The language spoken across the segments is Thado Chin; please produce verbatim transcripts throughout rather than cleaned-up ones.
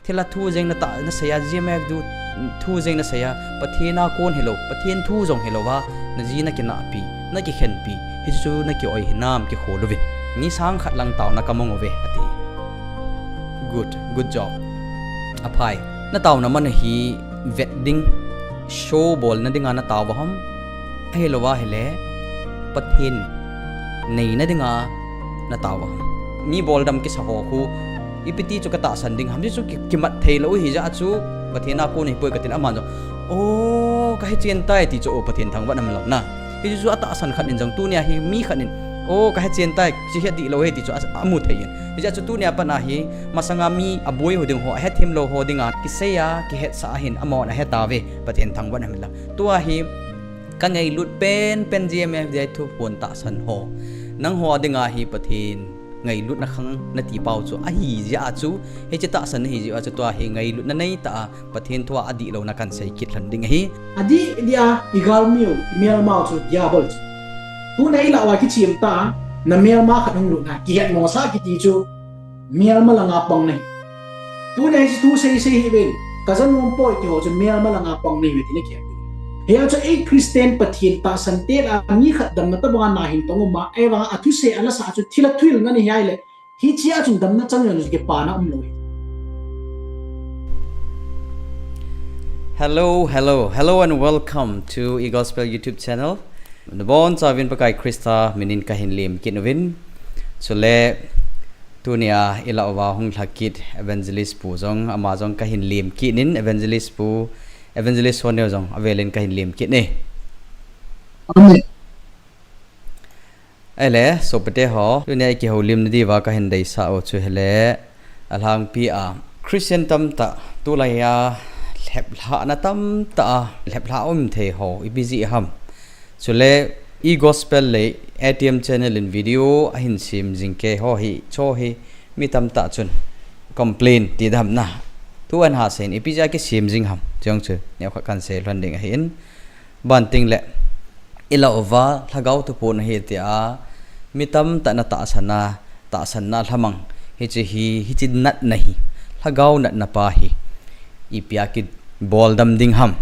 Thilha thu jeng na ta, na seiya, G M F tu thu jeng na seiya, Pathen a kon hilou, Pathen thu jong hilou va, na ji na kinahpi, na kikhenpi, hichu na ki-oi hinam kikhol uvin. Ni sang khat lang taona ka mang uve, ati. Good, good job. Aphai, na taona man hi vet ding, show bolna dinga na tao uva ham. Ahilou va ahile, Pathen neina dinga na tao uva ham. Mi boldam kisa ho khu, ipi ti chu ka tahsan ding ham, hichu ki, kimat thei lou hi jeh a chu, Pathen a kon hi poi ka tin aman jong, o, ka hechen tai ti chu, o, Pathen thangvah na um lou na. Hichu chu a tahsan khat in jong tunia hi mi khat in, o, ka hechen tai, chi hi adih lou hi ti chu a, amu thei in. Hijeh a chu tunia pat a hi, masanga mi aboi ho ding ho, ahethem lou ho dinga, kiseiya, kihetsah a hin, amahon ahe tauve, Pathen thangvah na um lou. Tua hi, ka ngailut penpen G M F D I thuphon tahsan ho. Nangho dinga hi Pathen ngailutna khang nati pau chu ahi jeh a chu, hiche tahsan ahi jeh a chu tua hi ngailutna neitah a Pathen thu a adih louna kan sei kit lhon ding ahi. Adih dia i galmiu, i melmau chu diabol chu. Tuna i lah uva kichem ta, na melma khat hung lut na, kihetmosah kiti chu, melma langa pang nahi. Tuna hiche thu sei sei hih uvin, ka ja nom poi ti ho chu melma langa pang nahiuve ti na kihet. Hijeh a chu ei Christian Pathen tahsan te lah a mi khat damna tobanga na hin tong um a, ahivanga athusei a lasa chu thilha thuhilna nahi ahile, hichea chun damna chang jong chu kipana um lou hi. Hello, hello, hello and welcome to iGospel YouTube channel. Nabonchauvin Pakai Christa minin kahin lem kit uvin. Chule, tunia i lah uva hung lha kit Evangelist Pu jong, ama jong kahin lem kit in, Evangelist Pu, Evangelist Soneo jong avelin kahin lem kit e. Amen. Ahile, sopite ho, tunia i kihoulimna diuva kahin deisah u chu hile, alhangpi a, Christian tamtah, tulai a, lheplhahna tamtah a, lheplhah um thei ho, ipi jeh ham. Chule, iGospel le ATM channel in video ahin sem jing kei ho hi, chu hi, mi tamtah chun complain ti dam na. Tu an ha sen, ipi jeh a kisem jing ham, chujong chu, neokhat kan sei lhon ding ahin. Banting le, i lah uva, lhagao thuphon ahi tia, mi tamtah na tahsan a, tahsanna lhamang, hiche hi, hiche natna hi, lhagao natna pa hi, ipi a kiboldam ding ham.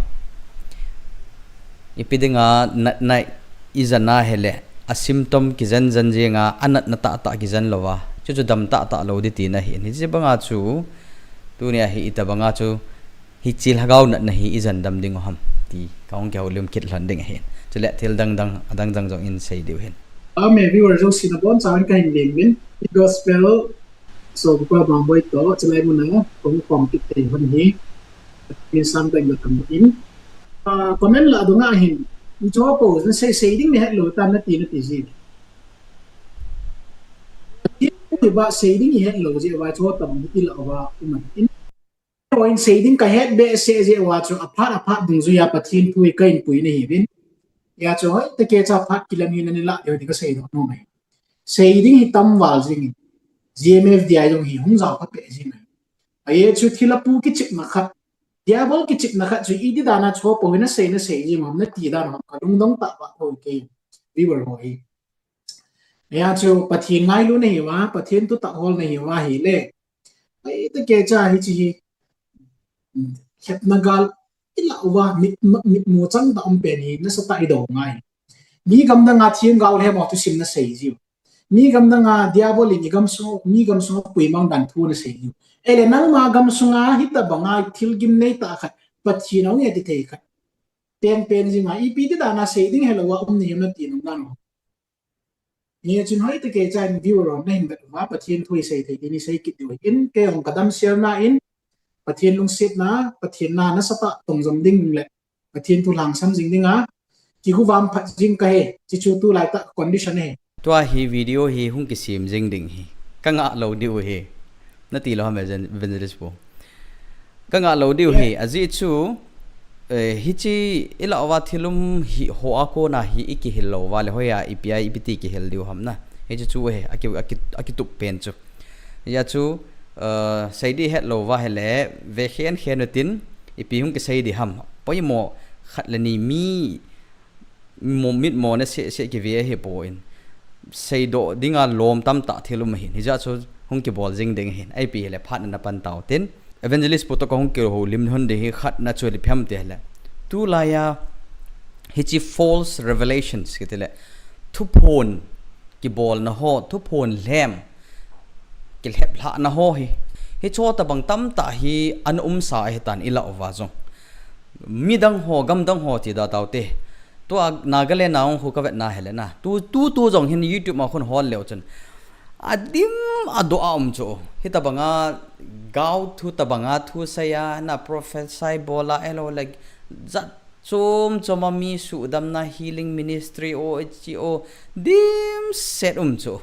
Ipi dinga natna i jan a hile, a symptom kijen jen jeng a, a natna tahtah kijen louva, chuchu dam tahtah lou ding tina ahi. Hiche banga chu, tunia hi itobanga chu, hiche lhagao natna hi i jen dam ding u ham, ti kahung kihoulim kit lhon ding ahin. Chule thil dangdang, adangdang jong in sei diu ahin. Amen, viewer jouse nabonchauvin kahin lem uvin. iGospel, Sopi pa Bangboi toh, chulai muna, kahung khom kit thei lhon hi. Min sam tah in katam in. Ah, comment lah dunga hin, icho post na sei, sei ding nahet lou tam nati, nati ji. Ipi ba sei ding ihet lou jeh uva chu tam i lah uva um in. Point sei ding kahet behseh jeh uva chu aphat aphat dungjuia Pathen thu hi kahin pui nahiuvin. Hijeh chun hoitah kei cha phat kilam hi nani lah diu ti kasei doh nom e. Sei ding hi tam val jingin. G M F D I jong hi hung jao pha peh jing e. Ajeh chu thilha pu kichepna khat, diabol kichepna khat chu iti dan a chu po hi nasei nasei jing ham nati dan ham kalungdong tah ba thou kei. Viewer ho hi. Hijeh chun Pathen ngailu nahiuva, Pathen thutah hol nahiuva ahile. Hoitah kei cha hiche hi. Lhepna gal i lah uva mit, mitmu chang tah um pen hi nasatah i do ngai. Mi gamdang a themgao lhem ho thusim nasei jiu. Mi gamdang a diabol in i gamsung, mi gamsung a puimang dan thu nasei jiu. Ahile nangma gamsung a hitobang a thil gimnei tah khat Pathen ahung e ti thei khat. Penpen jing a ipi ti dan a sei ding helou a um nahi nati nom dan u. Hijeh chun hoitah kei cha in viewer ho nahin vet uva Pathen thu isei thei ti ni sei kit diu ahin, kei jong kadam sel na in, Pathen lungsetna, Pathen na nasatah tong jom ding le, Pathen thu lhangsam jing dinga, kihuvam phat jing kahi, hichu tulai tah condition ahi. Tua hi video hi hung kisem jing ding hi, kangah lou diu ahi. Nati lou ham Evangelist Pu. Kangah lou diu ahi, ajeh chu, eh, hiche i lah uva thil um hi ho a kona hi i kihil lou uva le hoiya ipi a ipi ti kihil diu ham na. Hiche chu ahi, aki, aki, akitup pen chu. Hijeh chun, eh, sei ding het lou uva ahile, ve khen khen utin, ipi hung kisei ding ham. Poimo khat le ni mi mo, mitmo na seh seh kive ahipon. Seidoh dinga lom tamtah thil um ahin. Hijeh chun hung kibol jing ding ahin. Ipi hile phat na pan tau tin. Evangelist pu toh kahung kihoulim hun ding hi khatna chu ipi ham tile, tulaiya hiche false revelations kiti le, thuphon kibolna ho, thuphon lhem, kilheplhahna ho hi, hiche tobang tamtah hi ana umsa ahitan ilah uva jong. Midang ho, gamdang ho ti da taute. Tua Nagaland a hung khu kavetna hile na. Tu, tu, tu jong hin YouTube ma khun hol leu chun, adim adoh a um chu. Hitobanga gao thu tobanga thusei a, na prophesy bol a, ahilou le jat chom chom a mi sudamna healing ministry o, hiche o, dimset um chu.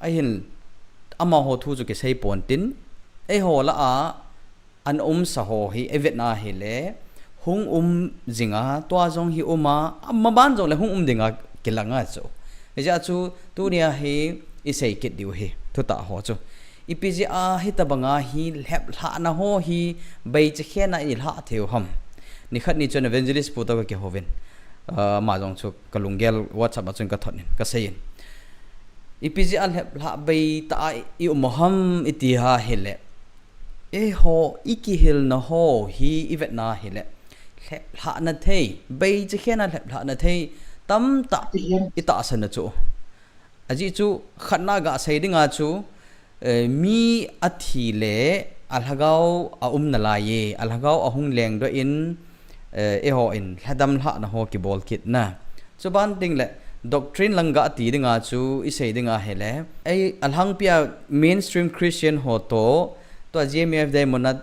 Ahin, amaho thu chu kisei pontin, eiho lah a ana umsa ho hi ivetna hile, hung um jinga, tua jong hi uma, amaban jongle hung um dinga kilanga chu. Hijeh a chu, tunia hi isei kit diu hi, thutah ho chu. Ipi jeh a hitobanga hi lheplhahna ho hi beichekhen a ilhah theiu ham. Nikhat ni chun Evangelist pu toh kakihouvin, ah, ama jong chu kalunggel WhatsApp a chun kathot in, kaseiyin. Ipi jeh a lheplhah beitah a ium u ham iti a hile, eiho ikihilna ho hi ivetna hile, lheplhahna thei, beichekhen a lheplhahna thei tamtah itahsan u chu. Ajeh chu khatna gasei dinga chu, eh, mi athi le alhagao aum nalai e, alhagao ahung lengdoh in, eh, eihon lhadam lhahna ho kibol kit na. Chuban ding le doctrine lang gati dinga chu isei dinga hile, ei alhangpia mainstream Christian ho toh, tua G M F D muna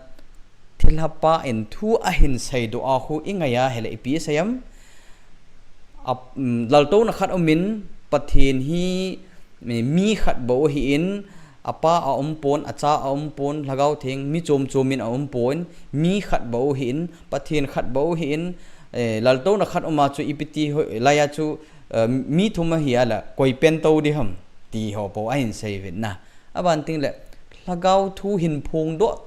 thilhapa in thu ahin seidoh a khu ingai a hile ipi isei am? A, um, laltouna khat umin, Pathen hi mi, mi khat bou ahin, apa aumpon, acha aumpon, lhagao theng mi chom chomin aumpon, mi khat bou ahin, Pathen khat bou ahin, eh, laltouna khat uma chu ipi ti ho, laiya chu, eh, mi thum ahi a le, koi pen tou ding ham, ti ho bou ahin seiuvin na. Aban ding le, lhagao thu hin phongdoh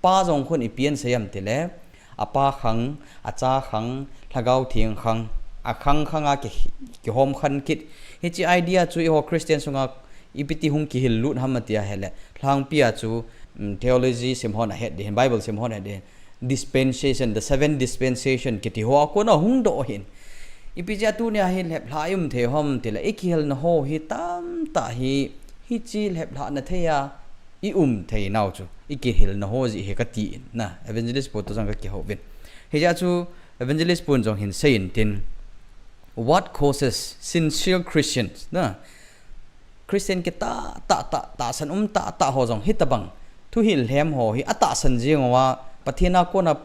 pa jong khun ipi asei am tile, apa khang, acha khang, lhagao theng khang, akhang khang a ki, kihom khan kit. Hiche idea chu eiho Christian sunga ipi ti hung kihil lut ham ati a hile, lhangpia chu, um, theology sim hon ahet ding hin, Bible sim hon ahet ding hin, dispensation, the seven dispensation kiti ho a kona hung doh hin. Ipi jeh a tunia hi lheplhah ium thei ham tile, ikihilna ho hi tamtah hi, hiche lheplhahna thei a ium thei nau chu, ikihilna ho jeh hi kati in na, Evangelist pu toh jong kakihouvin. Hijeh a chu Evangelist pun jong hin seiyin tin, what causes sincere Christians na, Christian kitah tah, tah, tahsan um tah tah ho jong hitobang thuhil lhem ho hi atahsan jing uva, Pathen a kona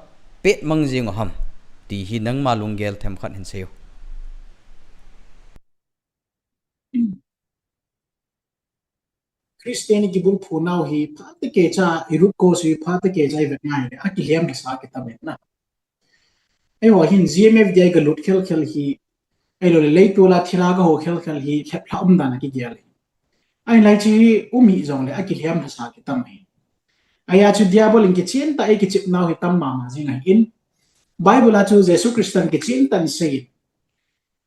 pet mang jing u ham, ti hi nangma lunggel themkhat hin seiyo. Christian kibulphu nau hi phatah kei cha, i root cause hi phatah kei cha ivet ngai le, akilhem lhasa kitam in na. Eiho hin G M F D I galut khelkhel hi, ahilou le leitol a thilha gaho khelkhel hi lheplhah umdan a kigel hi. Ahinlah hiche hi um hih jongle akilhem lhasa kitam hi. Ahia chu Diabol in kichen tah a eikichep nau hi tam mama jing ahin. Bible a chu Jesu Christan kichen tah in aseiyin.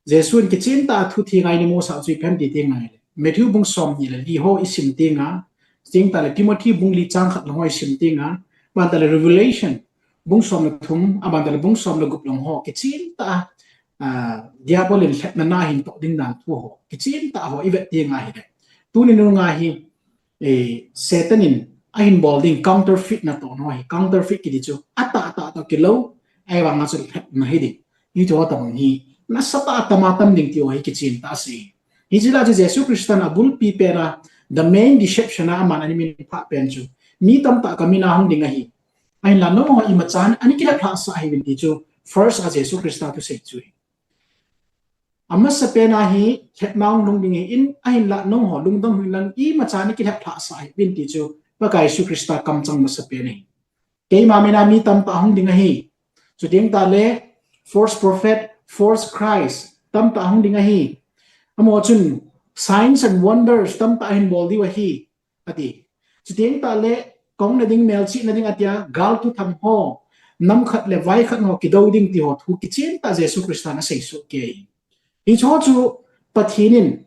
Jesu in kichen tah a thu theng a eina musah chu ipi ham ti teng le, Matthew bung somni le li ho isim teng a, chuteng tah le Timothy bung li chang khat lang ho isim teng a, aban tah le Revelation bung som le thum, aban tah le bung som le gup lang ho, kichen tah a, ah, Diabol in lhepna na ahin toh ding dan thu ho, kichen tah ho ivet teng ahile, tuni nunga hi, eh, Satan in ahin bol ding counterfeit natoh ho hi, counterfeit kiti chu atah tah toh kilou, ahivanga chu lhepna hiding. Hiche ho tobang hi nasatah a tam a tam ding ti ho hi kichen tah asei. Hiche lah chu Jesu Christan abulpi pen a, the main deception a aman ana minphah pen chu, mi tamtah kamin a hung ding ahi, ahinlah nangho imacha ana kilheplhah sah hih uvin ti chu, first a Jesu Christa thusei chu hi. Amasapen a hi lhepna hung lhung ding ahin, ahinlah nangho lungdong hih un lang imacha ana kilheplhah sah hih uvin ti chu Pakai Jesu Christa kamchang masapen ahi. Keima min a mi tamtah hung ding ahi. Chuteng tah le false prophet, false Christ tamtah hung ding ahi. Amaho chun signs and wonders tamtah ahin bol diu ahi, ati. Chuteng tah le kahung na ding, melchihna ding atia, gal thuthang ho, nam khat le vai khat ho kidou ding ti ho thu kichen tah Jesu Christan asei soh kei. Hiche ho chu Pathen in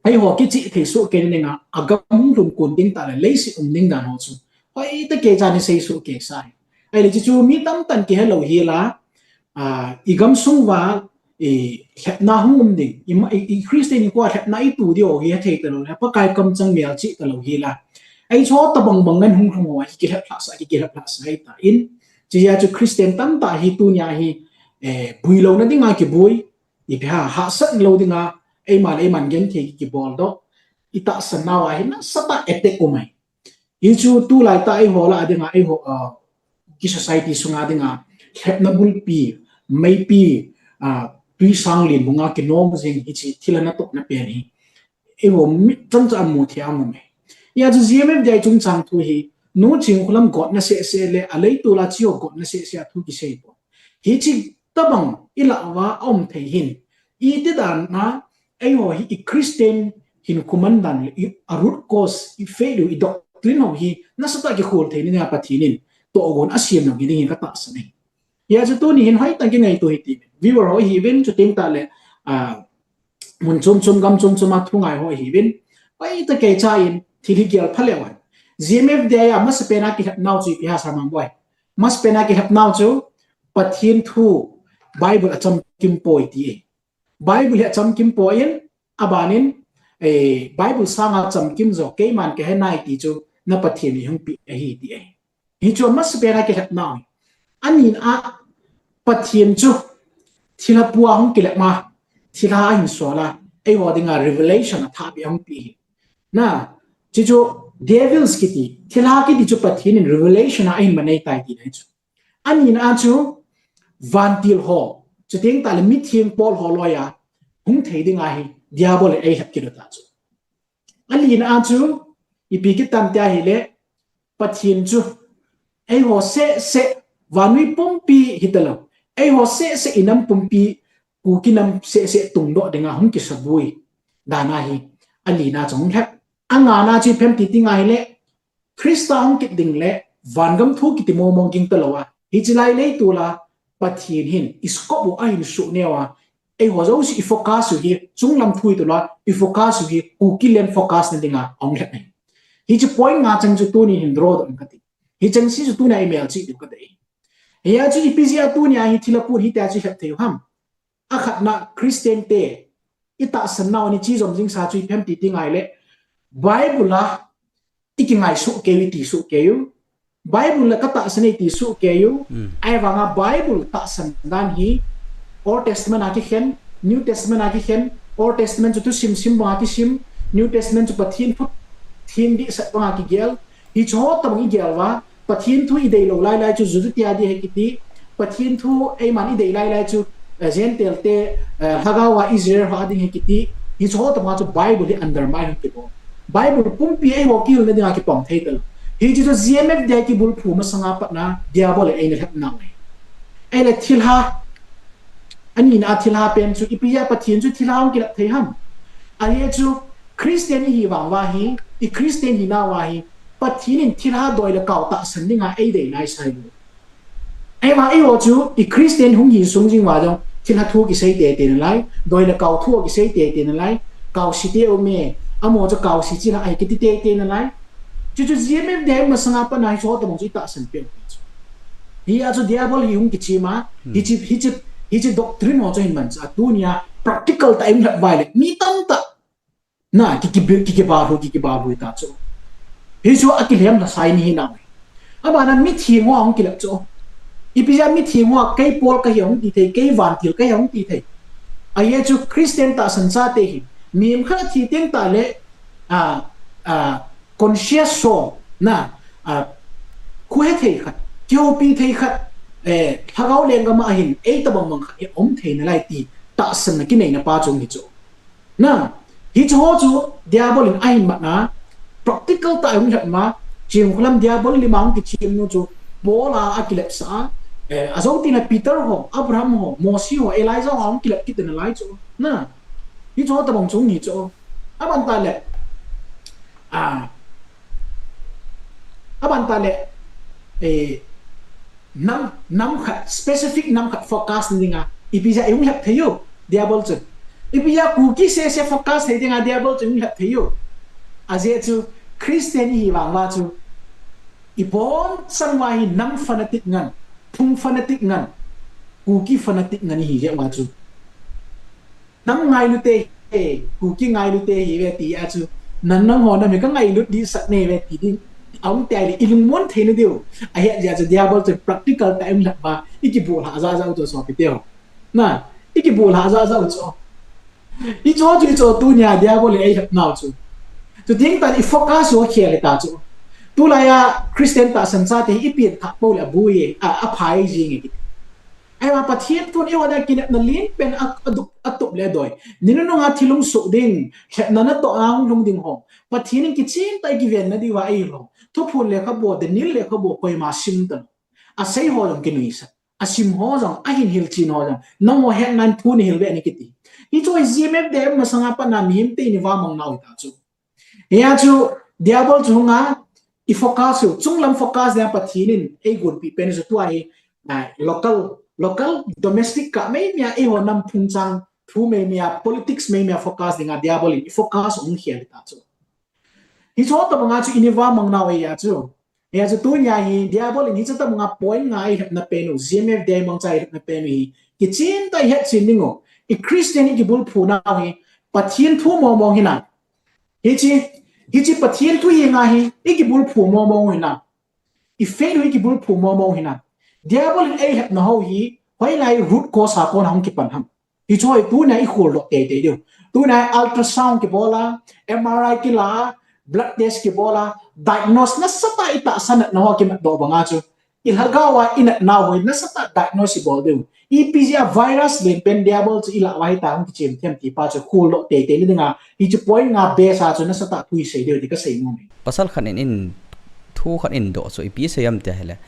eiho kichih thei soh kei nading a, agam hung lhun kon ding tah le leiset um ding dan ho chu Pai ta kei cha ni sei su kei sai. Ai le chu chu mi tam tan ki hello hi la. A, i gam sung va, i hlepna hung um ding. I, i, i Christian i kua hlepna i tu di o hi thei ta lo. Pakai kam chang mial chi ta lo hi la. Ai cho ta bang bang ngan hung hung o, ai ki hlep hla sa, ki, ki hlep hla sa ai ta in. Chi ya chu Christian tam ta hi tu nia hi, eh, bui lo na ding a ki bui. I phe ha, ha sat lo ding a, ei ma le ei man gen thei ki bol do. I ta san na wa hi na sa ta etek u mai. Hi chu tu lai ta ei ho la ding a, ei ho, ah, ki society sunga ding a, hlepna bulpi, meipi, ah, tui sang lin bunga ki nom jing hi chi thil a na to na pen hi. Ei ho mi chan cha mu thei a mu me. Ya chu G M F D I chung chang thu hi, nu ching khulam got na se se le, a lei tu la chi ho got na se se a thu ki sei po. Hi chi ta bang i la wa om thei hin. I ti dan na, ei ho hi i Christian hin kuman dan le, i a root cause, i faith, i doctrine ho hi, na sa ta ki khol thei ni na Pathian in, to gon a siam lo ni ding hi ka ta sa nei. Ya chu tu ni hin hoi tang ki ngai tu hi ti. Viewer ho hi vin chu ting ta le, a, mun chum chum gam chum chum a thu ngai ho hi vin. Pai ta kei cha in, thil hi gial pha le wan. G M F D I a masa pena ki hep nau chu i pi ha sa mang boi. Masa pena ki hep nau chu, Pathian thu, Bible a cham kim poi ti. Bible hi a cham kim poi in, a ban in, eh, Bible sang a cham kim zo, kei man ke he nai ti chu, na Pathian ni hung pi a hi ti. Hi chu masa pena ki hep nau. A ni na Pathian chu, thilha pua hung ki lep ma, thilha a hin so la, ei ho ding a revelation a tha pi hung pi hi. Na, chi chu devils ki ti, thilha ki ti chu Pathian in revelation a hin ma nei tai ti na hi chu. A ni na chu, vantil ho, chu ting ta le mi thiang pol ho lo ya, hung thei ding a hi, diabol ei hep ki do ta chu. A li na chu, i pi ki tam tia hi le, Pathian chu, ei ho se se, vanui pumpi hi ta lo, ei ho se se i nam pumpi, ku ki nam se se tung do ding a hung ki sa bui, dan a hi, a li na chu hung hep. A nga na chu phem ti ti ngai le, Krista hung kit ding le, vangam thu ki ti mo mong ging ta lo a, hi chi lai lei tu la, Pathian hin, i scope u a hin su neu a, ei ho zo si i focus u hi, chung lam thu i tu la, i focus u hi, ku ki len focus na ding a, hung hep nei. Hi chi point nga chang chu tu ni hin draw do ka ti. Hi chang si chu tu na email chi do ka ti. Hi a chu i pi zia tu ni a hi thilha pun hi ta chu hep thei u ham. A khat na Christian te, i ta san nau ni chi zom jing sa chu i phem ti ti ngai le. Bible a, i ki ngai su ke u, i ti su ke u. Bible la ka ta san i ti su ke u. Ai vang a Bible ta san dan hi. Old Testament a ki khen, New Testament a ki khen, Old Testament chu tu sim sim bang a ki sim, New Testament chu Pathian phut, Pathian di sat bang a ki gel. Hi chu ho ta bang i gel va, Pathian thu i dei lo lai lai chu Juda tia di he ki ti, Pathian thu ei man i dei lai lai chu, eh, Gentile te, eh, Hagau a Israel ha ding he ki ti, hi chu ho ta bang chu Bible hi undermine ki bo. Bible pumpi ei ho ki hil na ding a ki pom thei ta lo. Hi chu chu G M F D I ki bul phu ma sanga pat na, diabol ei na hep na ngai. Ei le thilha, a ni na thilha pen chu, i pi ya Pathian chu thilha hung ki lap thei ham. A hi chu, Christian i hi vang va hi, i Christian hi na va hi, Pathian in thilha doi le kau ta san ding a ei dei nai sai lo. Ei va ei ho chu, i Christian hung hi sung jing va jong, thilha thu ki sei te te na lai, doi le kau thu ki sei te te na lai, kau si te o me, a mo chu kau si chi la ai ki ti te te na lai. Chu chu G M F D I ma sanga pat na hi chu ho ta bang chu i ta san pe. Hi a chu diabol hi hung ki chi ma, hi chi, hi chi, hi chi doctrine ho chu hin man cha, tu ni a practical ta im lap vai le, mi tam ta. Na, ki, ki, ki, ki ba hu, ki, ki ba hu ta chu. Hi chu a ki lem la sai ni hi na. A ba na mi thi mo hung ki lap chu. I pi ja mi thi mo kei pol ka hi hung ti thei, kei vantil ka hi hung ti thei. A ye chu Christian ta san cha te hi. Mi khat thi teng ta le, a, a, conscious so, na, a, khu he thei khat, ki ho pi thei khat, eh, Lhagao lenggam a hin, ei ta bang bang khat, eh, om thei na lai ti, ta san na ki nei na pa chung hi chu. Na, hi chu ho chu, diabol in a hin mat na, practical ta hung lhep ma, chim khulam diabol li ma hung ki chim nu chu, Paul a, a ki lep sa, eh, a zo ti na Peter ho, Abraham ho, Mosi ho, Elijah ho, hung ki lep ki te na lai chu. Na, hi chu ho ta bang chung hi chu. A ban ta le, a, a ban ta le, eh, nam, nam khat, specific nam khat focus ni ding a, i pi ja i hung lhep thei u. Diabol chu. I pi ya Kuki se se focus thei ding a diabol chu hung lhep thei u. A je chu Christian i hi vang va chu. Ibon chang uva hi nam fanatic ngen, phung fanatic ngen, Kuki fanatic ngen ihi jeh uva chu. Nam ngailu te hi, Kuki ngailu te hi ve ti a chu. Nang nangho nam hi ka ngailut ding sah ne ve ti ding. Aum te le ilungmon theina diu. Ahet jeh a chu diabol chu practical tah in um lhah uva. Ikibol lhah jeh a chu sopi teho. Na, ikibol lhah jeh a chu. Hicho chu, hicho tunia diabol in eilhep nau chu. Chuteng tah in i focus u akhel ta chu. Tulai a Christian tahsan chate hi ipian thah pou le aboi e, a, aphai jing e. Ahivang Pathen thun eiho dia kinepna lenpen a, a dup, a tup le adoi. Ni nunung a thil hung soh ding, lhepna natoh a hung lhung ding ho. Pathen in kichen tah a ikivenna diuva eilhon. Thuphon lekhabu, Daniel lekhabu, koima sim talou. Asei ho jong kinuisat. Asim ho jong, ahin hilchen ho jong. Nangho hetnan thu nahil ve ani kiti. Hichu hi G M F D I masanga pat a mihem te in ivamang nau hita chu. Hia chu, diabol chu hunga, i focus u, chunglam focus dia Pathen in eigonpi pen chu tua hi, ah, local, local domestic kah meimei a, eiho nam phungchang, thu meimei a, politics meimei a focus dinga diabol in i focus u hung khel hita chu. Hichu tobanga chu in ivamang nau hia chu. Hia chu tunia hi diabol in hichu tobanga point nga eilhepna pen u, G M F D I mangcha eilhepna pen u hi. Kichen tah a ihetchen ding u. I Christian ikibulphu nau hi. Pathen thu mong mong hinam. Hiche, hiche Pathen thu hi nga hi, ikibulphu mong mong u hinam. I faith u ikibulphu mong mong u hinam. Diabol in eilhepna ho hi, hoilai root cause a kona hung kipan ham. Hichu hi tunia ikhol doh teitei diu. Tunia ultrasound kibol a, M R I kila, blood test kibol a, diagnose nasatah a itahsan natna ho kimat doh banga chu. I lhagao a inatna ho hi nasatah a diagnose ibol diu. Ipi jeh a virus lenpen diabol chu ilah uva hita hung kichem them ti pa chu khol doh teitei le dinga, hichu point nga base a chu nasatah a thu isei diu ti kasei nom e. Pasal khat in, in thu khat in doh chu ipi sei am tia hile.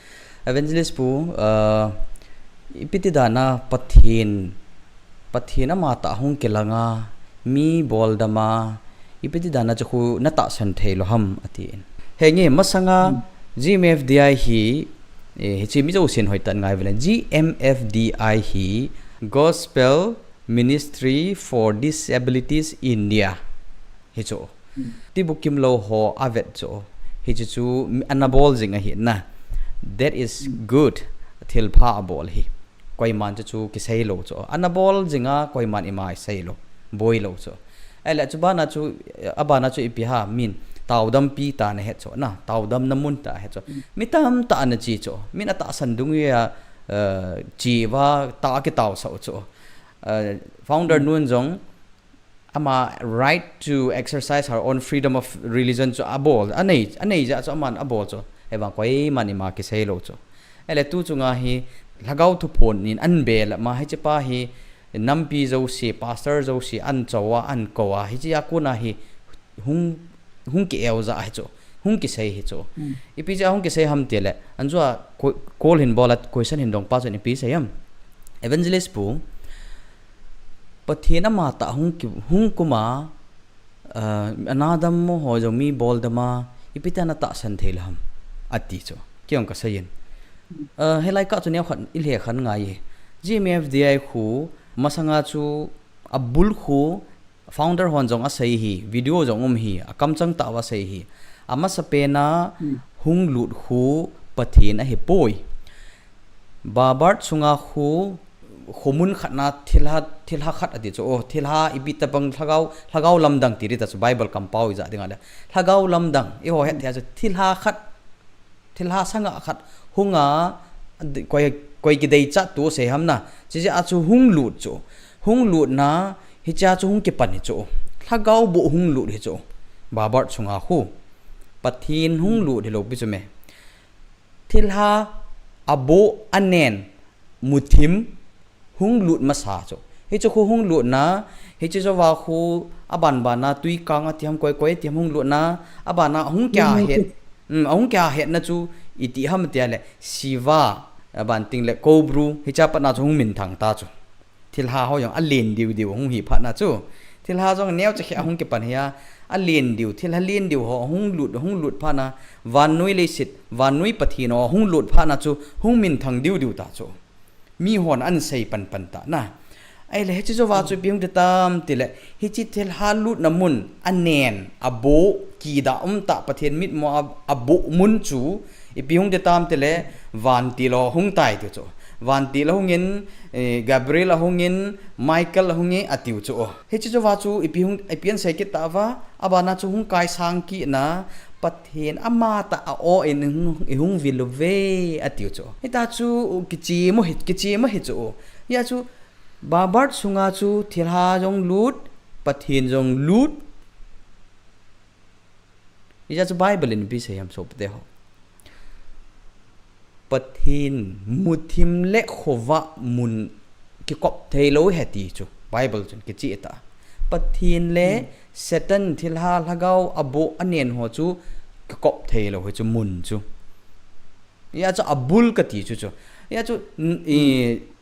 Evangelist pu, uh, ipi ti dan a Pathen, Pathen amatah hung kilanga, mi boldam a, ipi ti dan a chu khu natahsan thei lou ham atin. Henge, masanga, hmm, G M F D I hi, eh, hiche mi jousen hoitah in ngai uvin lang. G M F D I hi Gospel Ministry for Disabilities India. Hichu. Hmm. Tibukim lou ho avet chu. Hichu chu mi, ana bol jing ahi na. That is, hmm, good. Thilpha abol hi. Koiman chu chu kisei lou chu. Ana bol jing a koiman ima isei lou. Boi lou chu. Ahile chu bana chu, abana chu ipi ham, min taodampi tah ana het chu na. Taodamna mun tah ahet chu. Hmm. Mi tamtah ana che chu. Min atahsan dungjui a, eh, che uva tah akitaosah u chu. Eh, founder, hmm, nun jong, ama right to exercise her own freedom of religion chu abol, anei, anei jeh chu aman abol chu. Ahivang koiman ima kisei lou chu. Ahile tu chunga hi lhagao thuphon in ahin bel a, ama hiche pa hi nampi jouse, pastor jouse ahin cho a, ahin kou a, hiche a kona hi hung, hung ki-eu ja hi chu, hung kisei hi chu. Hmm. Ipi jeh a hung kisei ham tile, anjua ko-, call hin bol a, question hin dong pa chun ipi sei ham. Evangelist pu, Pathen amatah hung ki, hung kum a, ah, ana dammo ho jong mi boldam a, ipi ti a natahsan thei lou ham, ati chu. Kei jong kasei in. Ah, hilai kah chu neokhat ilhekhen ngai e. G M F D I khu, masanga chu abul khu, founder hon jong asei hi, video jong um hi, akamchang tah uva asei hi. Amasapen a, hmm, hung lut khu Pathen ahipoi. Babar chunga khu, khomun khat na thilha, thilha khat ati chu, oh, thilha ipi tabang lhagao, lhagao lamdang ti ding ta chu Bible kampao ija dinga le. Lhagao lamdang, eiho het thei a chu thilha khat, thilha sanga khat hunga, koi, koi kideichat tu sei ham na. Hiche jeh a chu hung lut chu. Hung lutna, hiche a chu hung kipan hi chu. Lhagao boh hung lut hi chu. Babar chunga khu. Pathen hung lut hilou pi chu me. Thilha aboh anen muthim hung lut masa chu. Hichu khu hung lutna, hiche jouva khu aban bana tuikang ati ham koi koi ati ham hung lutna, abana hung kia het. Hmm, ahung kia hetna chu iti ham tia le, Shiva, aban ting le Kobru, hiche a pat na chu hung minthang ta chu. Thilha ho jong alen diu diu hung hi phat na chu. Thilha jong neocha khe ahung kipan hi a, alen diu, thilha len diu ho hung lut, hung lut phat na, vannoi leiset, vannoi Pathen ho hung lut phat na chu, hung minthang diu diu ta chu. Mihon ahin sei pan pan ta na. Ahile, hiche jouva chu ipi hung ti tam tile, hiche thilha lutna mun, anen, aboh, kidah um tah Pathen mitmu a, aboh mun chu, Ipi hung ti tam tile, vantil ho hung tai tiu chu. Vantil ahungin, eh, Gabriel ahungin, Michael ahungin atiu chu. Hiche chu va chu ipi hung, ipi asei kit tauva, abana chu hung kaisang kit na, Pathen amatah a-o in ihung, ihung vil uve atiu chu. Hita chu kichim u hi, kichim u hi chu. Hia chu Babar sunga chu thilha jong lut, Pathen jong lut. Hijeh chun Bible in ipi sei ham sopite ho. Pathen muthim le khovah mun kikop theilou ahi ti chu Bible chun kicheh tah. Pathen le Satan thilha lhagao aboh anen ho chu kikop theilou ahi chu mun chu. Hijeh chun abul kati chu chu. Hijeh chun, i,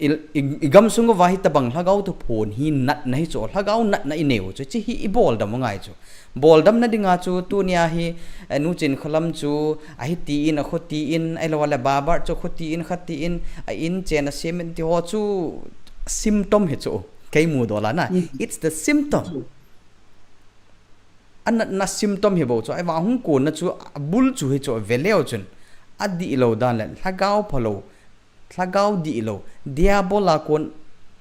i, i, i gamsung uva hitobang lhagao thuphon hi natna hi chu, lhagao natna inei u chu, hiche hi iboldam u ngai chu. Boldamna dinga chu, tunia hi, eh, Nu Chinkholam chu, ahi tin, akho tin, ahilou le Babar chu, kho tin, kha tin, a in chen a sem in ti ho chu, symptom hi chu. Kei mudola na. It's the symptom. Anatna symptom hi bou chu, ahivang hung konna chu, abul chu hi chu, veleu chun. Adihlou dan le, lhagao phalou, lhagao dihlou, Diabol a kon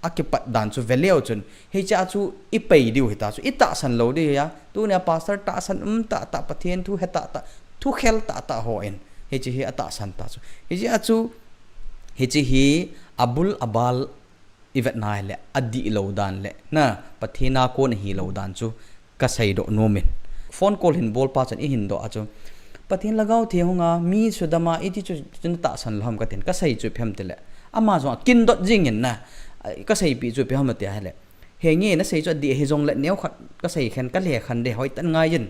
akipat dan chu veleu chun. Hichea chu ipei diu hita chu, itahsan lou diu hi a. Tunia pastor tahsan um tahtah, Pathen thu he tahtah, thu khel tahtah hon. Hiche hi atahsan tah chu. Hichea chu, hiche hi abul abal ivet nai le, adihlou dan le, na, Pathen a kon ahilou dan chu, kasei doh nom in. Phone call hin bolpa chun ihin doh a chu. Pathen Lhagao Theng hunga, mi sudam a, iti chu, chu natahsan lou ham katin, kasei chu ipi ham tile. Ama jong akindot jingin na, kaseipi chu ipi ham ati ahile. Henge nasei chu adih hijongle neokhat kasei khen, kale khen de hoitah in ngaiyin.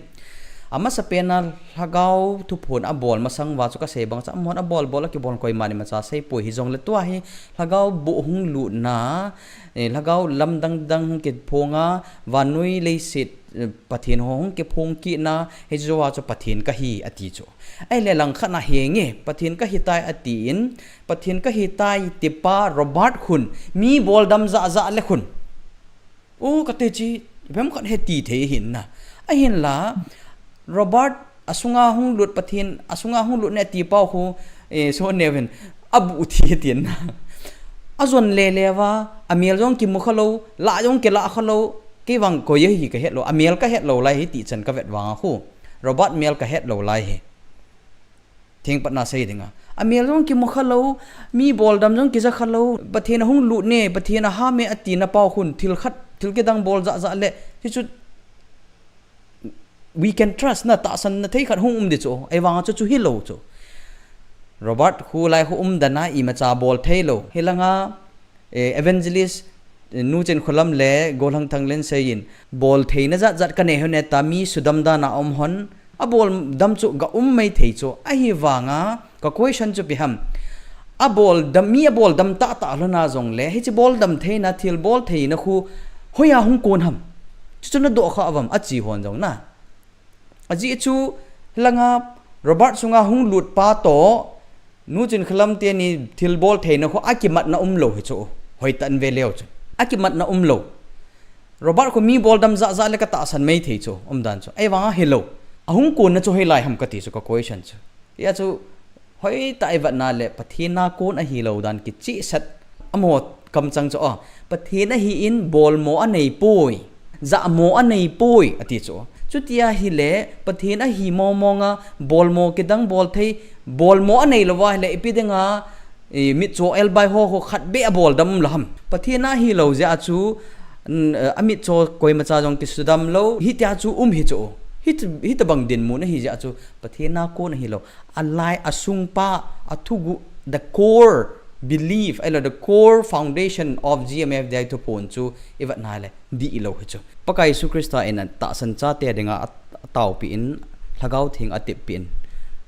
Amasapen a lhagao thuphon abol masang uva chu kasei bang chu, amahon abol bol akibol koiman imacha seipoi hijongle tua hi lhagao boh hung lutna, eh, lhagao lamdang dang hung kiphong a, vannoi leiset, eh, Pathen ho hung kiphong kitna, hiche jouva chu Pathen kahi ati chu. Ahile langkhat na henge, Pathen kahitai atin, Pathen kahitai tipa Robert khun, mi boldam jah jah le khun. O, kati chu, ipi ham khat heti thei ahin na. Ahinla, Robert, asunga hung lut Pathen, asunga hung lut ne ati pau khu, eh, so neuvin, abuh thi atin na. Ajon lele uva, amel jong kimu khalou, lah jong kilah khalou, kei vang koi ahi kahet lou, amel kahet lou lai hi ti chan kavet vang a khu. Robert mel kahet lou lai hi. Thengpatna sei dinga. Amel jong kimu khalou, mi boldam jong kija khalou, Pathen ahung lut ne, Pathen aham e atina pau khun, thil khat, thil kidang bol jah jah le, hichu, we can trust na, tahsanna thei khat hung um di chu, ahivang a chu chu hilou chu. Robert khu lai khu umdan a imacha bol theilou. Hilanga, eh, evangelist, eh, Nu Chinkholam le Golhang Thanglen seiyin, bol theina jat jat kanei hon e ta mi sudam dan a um hon, abol dam chu ga um mai thei chu, ahivang a, ka question chu ipi ham. Abol dam, mi abol dam tahtah lhon a jongle, hiche bol dam theina, thil bol theina khu, hoiya hung kon ham. Chuchu nadoh kha uvam, achi hon jong na. Ajeh chu, hilanga Robert sunga hung lut pa toh, Nu Chinkholam teni thil bol theina khu akimatna umlou hi chu, hoitah in veleu chu. Akimatna umlou. Robert khu mi boldam jah jah le katahsan mai thei chu, umdan chu. Ahivang a hilou. Ahung konna chu hoilai ham kati chu ka question chu. Hia chu, hoitah a ivet na le Pathen a kon ahilou dan kichehsah. Amaho kamchang chu, o, Pathen ahin bolmo anei poi, jahmo anei poi, ati chu. Chuti ahile, Pathen ahi mong mong a, bolmo kidang bol thei, bolmo anei lou va ahile, ipi dinga, i, mitcho elbai ho, ho khat beh abol dam um lou ham. Pathen ahilou jeh a chu, n-, eh, amitcho koimacha jong kisudam lou, hitia chu um hi chu. Hit-, hitobang dinmun ahi jeh a chu, Pathen a kon ahilou. Alai asungpa, athuguh, the core belief, ahilou, the core foundation of G M F D I thuphon chu ivet na le, dihlou hi chu. Pakai Jesu Christa in atahsan chate dinga at-, ataopi in, Lhagao Theng ateppi in,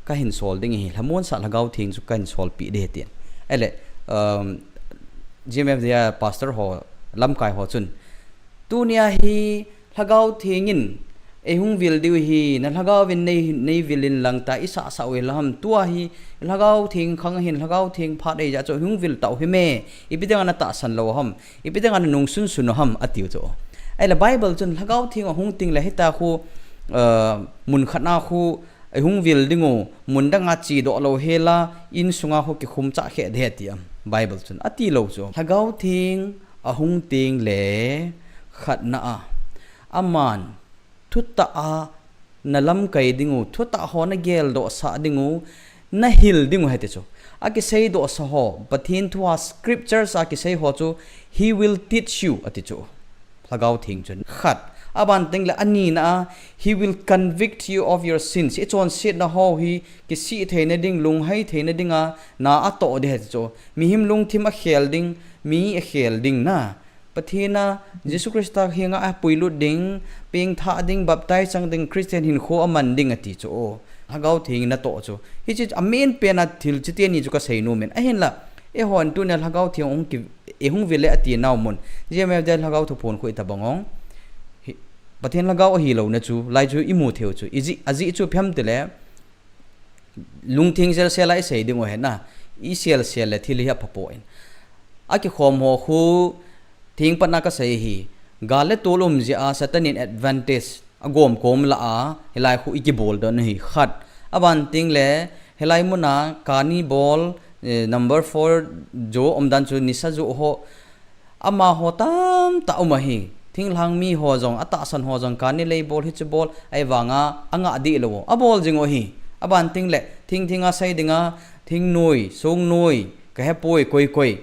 kahin sol ding ahi, lhamonsah Lhagao Theng chu kahin solpi ding ahi tin. Ahile, um, G M F D I pastor ho, lamkai ho chun, tunia hi Lhagao Theng in eihung vil diu ahi, na Lhagao vin nei, nei vil in lang ta, isahsah u hel ham, tua hi Lhagao Theng khang ahin, Lhagao Theng phat ahi jeh chun eihung vil tau hime, ipi dinga natahsan lou ham, ipi dinga nanungsun sun u ham, atiu chu. Ahile Bible chun Lhagao Theng ahung teng le hitia khu, uh, mun khat na khu, Ahung vil ding u, mun dang a chedoh lou hela, insunga ho kikhum chah khe ding ahi ati am, Bible chun. Ati lou chu. Lhagao Theng ahung teng le khatna a, aman thutah a na lamkai ding u, thutah ho na geldoh sah ding u, na hil ding u ahi ti chu. A kiseidoh sa ho, Pathen thu a scriptures a kisei ho chu, He will teach you, ati chu. Lhagao Theng chun. Khat. Aban teng le anina a, He will convict you of your sins. I chonsetna ho hi kisih theina ding, lunghai theina ding a, na atoh ding ahi chu. Mihem lungthim akhel ding, mi akhel ding na. Pathen a, Jesu Christa henga apuilut ding, pengthah ding, baptize chang ding, Christian hinkho aman ding ati chu. Lhagao Theng in atoh chu. Hiche a main pen a thil chiteni chu kasei nom in. Ahinla, eihon tunia Lhagao Theng hung ki, ihung vil le ati nau mun. J M F D Lhagao Thuphon khu itabang ong. Hi, Pathen Lhagao ahi louna chu, lai chu imu thei u chu. Ijeh, ajeh chu ipi ham tile, lungtheng selsel a isei ding u ahi na. Iselsel le thil hi apha poi. Akikhom ho khu, thengpat na kasei hi. Gal le tol um jeh a Satan in advantage agom kom la a, hilai khu ikibol dan u hi khat. Aban teng le, hilai mun a kani bol, eh, number four jo umdan chu nisa jo ho. Amaho tamtah um ahi. Thinglhang mi ho jong, atahsan ho jong, kani lei bol, hichu bol, ahivanga angah dih lou. Abol jing u ahi. Aban teng le, thingthing a sei dinga, thingnoi, songnoi, kahepoi, koi koi.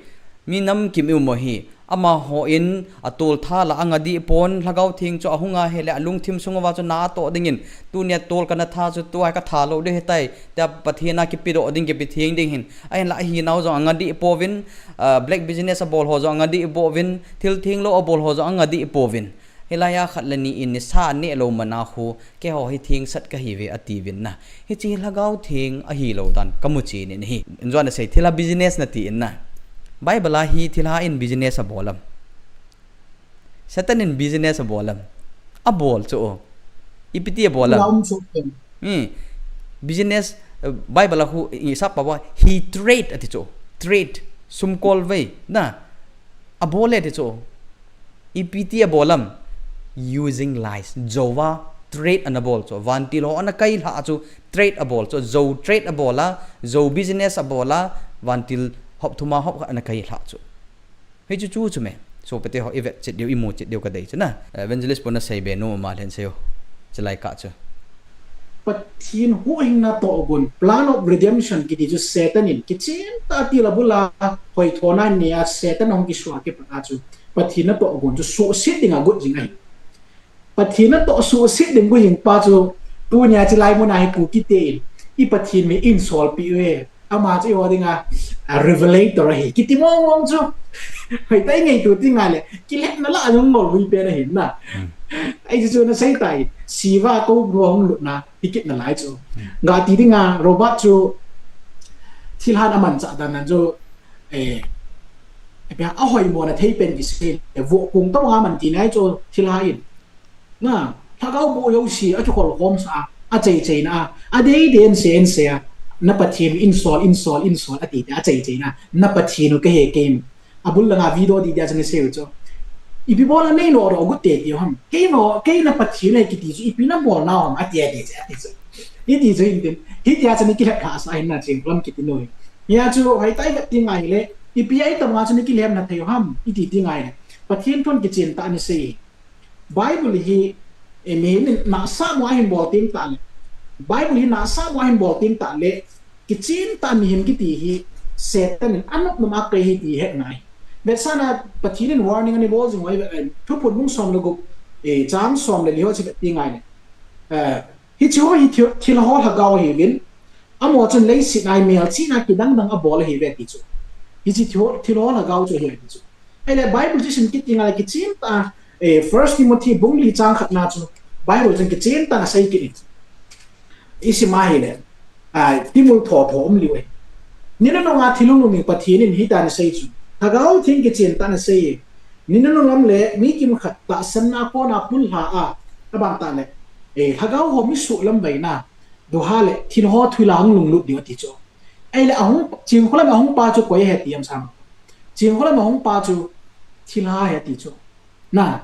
Mi namkim i um u ahi. Amaho in atol tha la anga dih pon, Lhagao Theng chu ahung ahile, alungthim sung uva chu na atoh dingin, tunia tol kana tha chu tua katha lou ding ahitai, tia Pathen a kipedoh ding, kipe theng ding ahin. Ahinla ahinau jong anga dih pouvin, ah, black business abol ho jong anga dih pouvin, thil thenglou abol ho jong anga dih pouvin. Hilai a khat le ni in nisa neh lou mana khu, keiho hi thengsat kahiuve atiuvin na. Hiche hi Lhagao Theng ahi lou dan kamu chen in ahi. Injo nasei thilha business nati in na. Bible a hi thilha in business abol am? Satan in business abol am? Abol chu o. Ipi ti abol am? Lam chu ken. Hmm. Business, eh, Bible a khu, i sap pa ba, he trade ati chu. Trade. Sum kol vei. Na. Abol e ati chu. Ipi ti abol am? Using lies. Jouva trade ana bol chu. Vantil ho ana kailha chu. Trade abol chu. Jou trade abol a. Jou business abol a. Vantil hop thuma hop ana kailha chu. Hichu chu chu me. Sopite ho ivet chet diu, imu chet diu kadei chu na. Evangelist pon asei be nom a lhen sei o. Chulai kah chu. Pathen huhhingna tohgon, plan of redemption kiti chu Satan in kichen tah a thil abul a hoithona nei a Satan ahung kisuh a kipat a chu Pathen natohgon chu suhset ding agot jing ahi. Pathen natoh suhset ding got jing pa chu tunia chulai mun a hi Kukite in i Pathen min eisolpeh uve. Ama chu eiho dinga, a, revelator ahi. Kiti mong mong chu. Hoitah a i ngaito ding ahile, kilhepna lah a jong ngol hui pen ahi na. Hmm. Ahi chu chu nasei tai. Siva Koubru ahung lutna, hi kit nalai chu. Hmm. Gati dinga, Robert chu, thilhan amanchah dan nan chu, eh, eh, ahoimo na thei pen kisei le, vohkung tobang a man ti nai chu, thilha in. Na, lhagao boh jouse, akikhol khom sah a, achai chaina a, adei dei in sei in sei a, na Pathen u einsol, einsol, einsol, ati te, achai chaina, na Pathen u kahe kei. Abul langa video di dia chang sei u chu. Ipi bol a nei nodoh got te ti ham. Kei no, kei na Pathen u ahi kiti chu, ipi nabol nau ham, ati, ati, ati chu. Iti chu hin tin, hitia chang kilhep lhah sah ahin na Chingkholam kiti nu hi. Hia chu, hoitah a i vet ding ahile, ipi a itobang a chu kilhepna thei u ham, iti ding ahile. Pathen thun kichen tah a nasei. Bible hi, eh, mi in nahsah mo ahin bol teng tah le. Bible hi nahsah mo ahin bol teng tah le. Kichen tah mihem kiti hi Satan in anop nom a kai ahi ti het ngai. Vetsahna Pathen in warning ana bol jing u ahi, eh, Thuphon bung som le gup, eh, chang som le li ho chu vet ding ahile. Eh, hiche ho hi thil, thil ho lhagao ahiuvin. Amaho chun leiset a hi melchihna kidang dang abol ahiuve ti chu. Hiche thil, thil ho lhagao chu ahi ti chu. Ahile Bible chu isim kit ding ahile kichen tah a, eh, First Timothy bung li chang khatna chu Bible chun kichen tah a asei kit in. Isim ahile, ah, timul thotho um liu e. Ni nunung a thil hunglhung hi Pathen in hitia anasei chu. Lhagao Theng kichen tah a anasei e. Ni nunung lam le mi kimkhat tahsanna a kona pullha a, abang tah le, eh, lhagao ho mi suhlamvaina, duha le thil ho thulha hung lunglut diu ati chu. Ahile ahung, Chingkholam a hung pa chu koi ahi ti ham sam. Chingkholam a hung pa chu thilha ahi ti chu. Na,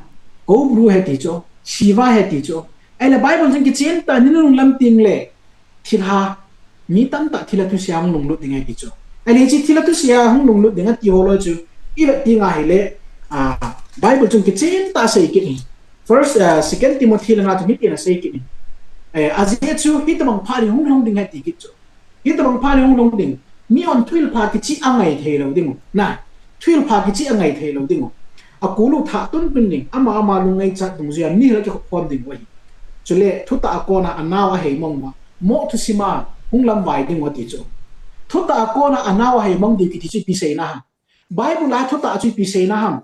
Koubru ahi ti chu, Siva ahi ti chu. Ahile Bible chun kichen tah a ni nunung lam teng le, thilha, mi tamtah thilha thusia hung lunglut ding ahi ti chu. Ahile hiche thilha thusia hung lunglut ding ati ho loi chu, i vet ding ahile, ah, Bible chun kichen tah a asei kit in. First, ah, Second Timothy langa chu hitin asei kit in. Eh, ajeh chu, hitobang phat hi hung lhung ding ahi ti kit chu. Hitobang phat hi hung lhung ding. Mihon thuhil pha kicheh angai thei lou ding u. Na, thuhil pha kicheh angai thei lou ding u. Akul u thah tun tun ding, ama ama lungngaichat dungjuia mihil akikhop khom ding u ahi. Chule, thutah a kona anao ahei mong uva, moh thusim a hung lamvai ding u ati chu. Thutah a kona anao ahei mong diu kiti chu ipi seina ham? Bible a thutah chu ipi seina ham?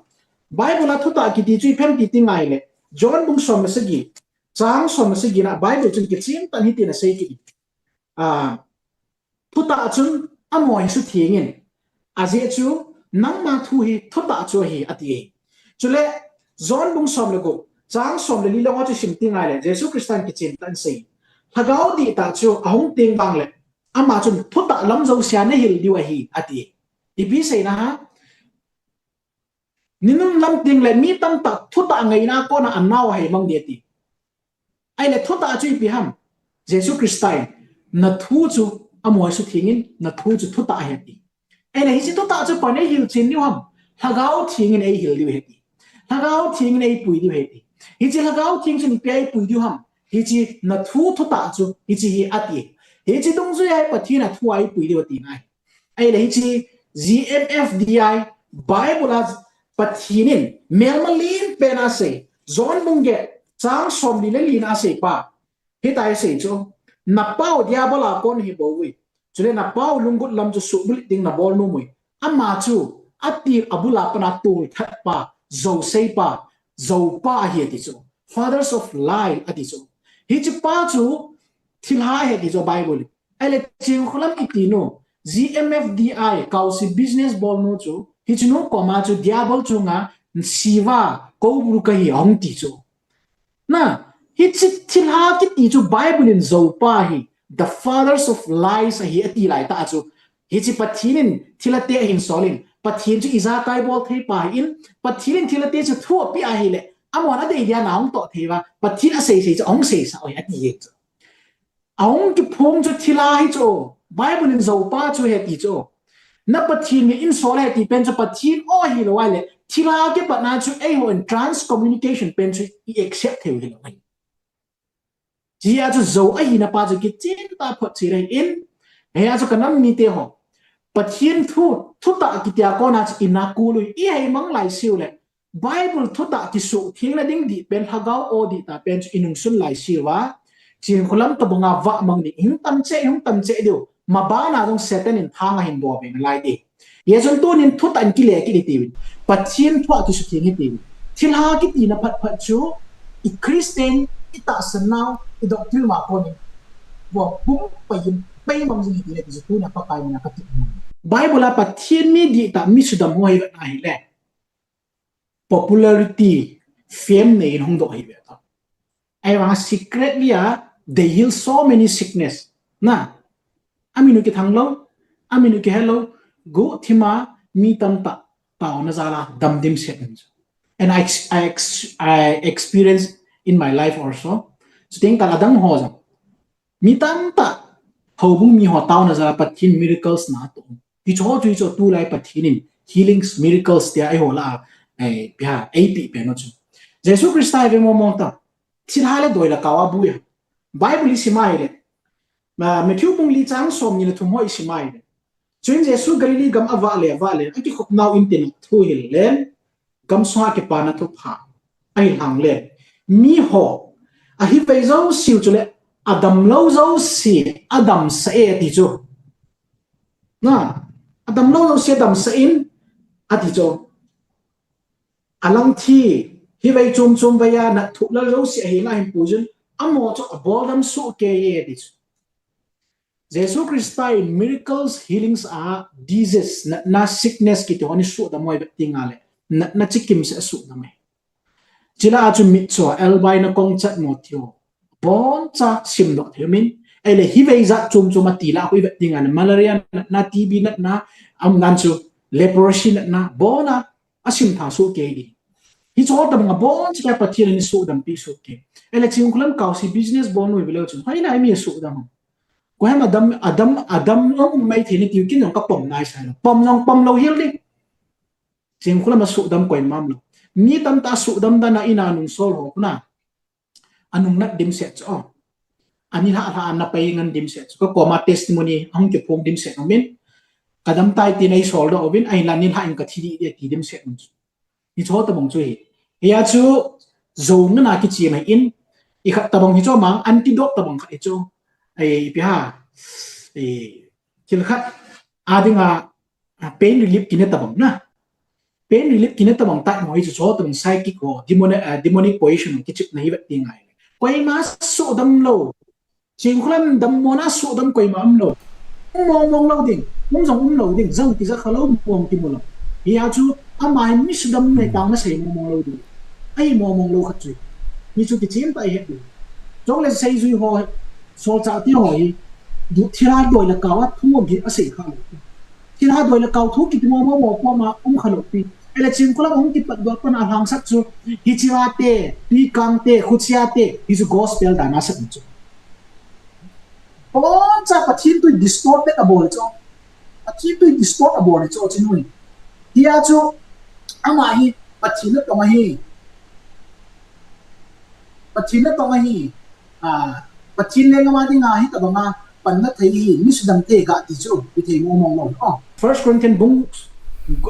Bible a thutah kiti chu ipi ham ti ding ahile, John bung som le sagi, chang som le sagi na Bible chun kichen tah in hitin asei kit in. Ah, thutah chun amaho hi sutheng in. Ajeh chu, nangma thu hi thutah chu ahi, ati e. Chule, John bung som le gup, chang som le li lang ho chu sim ding ahile, Jesu Christa in kichen tah in asei. Lhagao dihtah chu ahung teng vang le, ama chun thutah lam jousea nahil diu ahi, ati e. Ipi seina ham? Ninun lam teng le mi tamtah thutah ngaina a kona anao ahei mang ding ati. Ahile thutah chu ipi ham? Jesu Christa in, na thu chu amaho hi sutheng in, na thu chu thutah ahi ati. Ahile hiche thutah chu koiin eihil chen diu ham? Lhagao Theng in eihil diu ahi ati. Lhagao Theng in eipui diu ahi ati. Hiche Lhagao Theng chun ipi a eipui diu ham? Hiche na thu thutah chu hiche hi ati. Hiche dungjuia hi Pathen a thu a eipui diu ati nai. Ahile hiche G M F D I Bible a Pathen in melma lenpen a asei, John bung get chang somli le li na asei pa. Hitia asei chu, na pau Diabol a kon hi bou uvin. Chule na pau lunggut lam chu suhbulhit ding nabol nom uvin. Ama chu, atil abul a pat a tolthat pa, jousei pa, joupa ahi ati chu. Fathers of lie ati chu. Hiche pa chu, thilha ahi ati chu Bible in. Ahile Chinkholam kiti nu, G M F D I, Kaosi business bol nu chu, hiche nu koma chu Diabol chunga Shiva, Koubru kahi ahung ti chu. Na, hiche thilha kiti chu Bible in joupa hi, the fathers of lies ahi ati lai tah chu. Hiche Pathen in thilha te ahin sol in, Pathen chu ijakai bol thei pa ahin, Pathen in thilha te chu thu apeh ahile, amahon adei dia na ahung toh thei uva, Pathen asei sei chu ahung seisah u ahi ati e chu. Ahung kiphong chu thilha hi chu, Bible in joupa chu ahi ti chu. Na Pathen hi insol ahi ti pen chu Pathen o ahilou ahile, thilha kipatna chu eihon trans communication pen chu i accept thei u hilou ahi. Hijeh a chu jou ahina pa chu kichen tah a photchet ahin, hijeh a chu ka nam mite ho. Pathen thu, thutah kitia kona chu i na kul u, i hei mang lai siu le. Bible thutah kisuhthengna ding dih pen, lhagao o dihtah pen chu i nungsun lai siu va. Chinkholam tobanga vah mang ding, i hung tam cheh, i hung tam cheh diu. Mabana jong Satan in thang ahin bol ve nalai ding. Hijeh chun tunin thutah in kile kit hitiuvin. Pathen thu a kisutheng hitiuvin. Thilha kitina phat phat chu i Christian, i tahsan nau, i doctrine ma konin. Bol pum pai in, pai mang jing hiti le ti chu tuna Pakai mina kati. Bible a Pathen mi dihtah mi sudam ho hi vet na hile. Popularity, fame nei in hung doh hi ve ta. Ahivang secretly a, they heal so many sickness. Na, amin u kithang lou, amin u kihe lou, guhthim a mi tamtah taona jal a dam dimset in chu. And I, ex- I, ex- I experienced in my life also. Chuteng tah a adang ho jong. Mi tamtah, houbung mi ho taona jal a Pathen miracles na atoh. Hiche ho chu hiche tulai Pathen in healings, miracles tia eiho lah a, eh, pia, eipeh pen u chu. Jesu Christa hi ve mo mo ta. Thilha le doi le kau a bui a. Bible i sim a hile. Ma, Matthew bung li chang somni le thum ho i sim a hile. Chuin Jesu Galilee gam a avah le, avah le, akikhop nau in tin a thuhil le, gam sunga kipana thupha ahin lang le, mi ho, ahivei jouse u chule, adamlou jouse, adamsah e ati chu. Na, adamlou jouse adamsah in, ati chu. Alang thi, hivei chom chom vei a, nat thuh lal jouse ahin ahin pui chun, amaho chu aboldam soh kei e ati chu. Jesu Christa in miracles, healings a disease, natna, sickness kiti ho ana sudam u ahi vet ding a le, natna chikimseh a sudam e. Chule achu mitcho, elbaina kongchat mo ti ho. Boncha simdoh thei min. Ahile hivei jat chom chom ati lah a khu i vet ding a le, malaria natna, T B natna, aum dan chu leprosy natna, bona asim tha soh kei ding. Hiche ho tobang a boncha kei Pathen in sudam pi soh kei. Ahile Chinkholam Kaosi business bol nu i ve leu chun, hoilai mi sudam ham? Koiham adam, adam, adam lou um mai thei nati u kin jong ka pom nai sai lou. Pom jong pom lou hel ding. Chingkhulam a sudam koima um lou. Mi tamtah sudam dan a in a nung sol ho khu na. Anung nat dimset chu. Ani lha lha na pai ngan dimset chu. Ka koma testimony ahung kiphong dimset um in. Ka dam tai tin ei sol doh uvin, ahinla ni lha in ka thi ding ti dimset um chu. Hiche ho tabang chu hi. Hia chu, jo ngan a kichi mai in, i khat tabang hi chu mang, antidote tabang khat hi chu. Ei, ipi ham. Ei, thil khat, a ding a, a, pain relief kine tabang na. Pain relief kine tabang tai mo hi chu, chu tabang psychic ho, demonic, a, demonic possession ho, kichepna hi vet ti ngai. Koima sudam lou. Chingkhulam dammo na sudam koima um lou. Um mong mong lou ding. Um jong um lou ding. Jang kija kha lou, mong kimu lou. Hia chu ama hi mi sudam nei tang na sei mong mong lou ding. Ahi mong mong lou khat chu. Hichu kichen tah ahi ding. Chule seijui ho, solchah te ho hi. Du thilha doi le kau a thu um hi asei kha lou. Thilha doi le kau thu kiti mong mong mong puma um kha lou pi. Ahile Chingkhulam ahung kipat doh pan a lhangsap chu. Hiche a te, Tuikang te, Khuchia te, hichu gospel dan a sap chu. Boncha Pathen thu distort abol chu. Pathen thu distort abol chu chu nu hi. Hia chu ama hi Pathen natong ahi. Pathen natong ahi. A, Pathen lenggam a dinga hitabang a panna thei hi, mi sudam te ga ti chu, i thei mong mong lou. Oh. First Corinthians bung,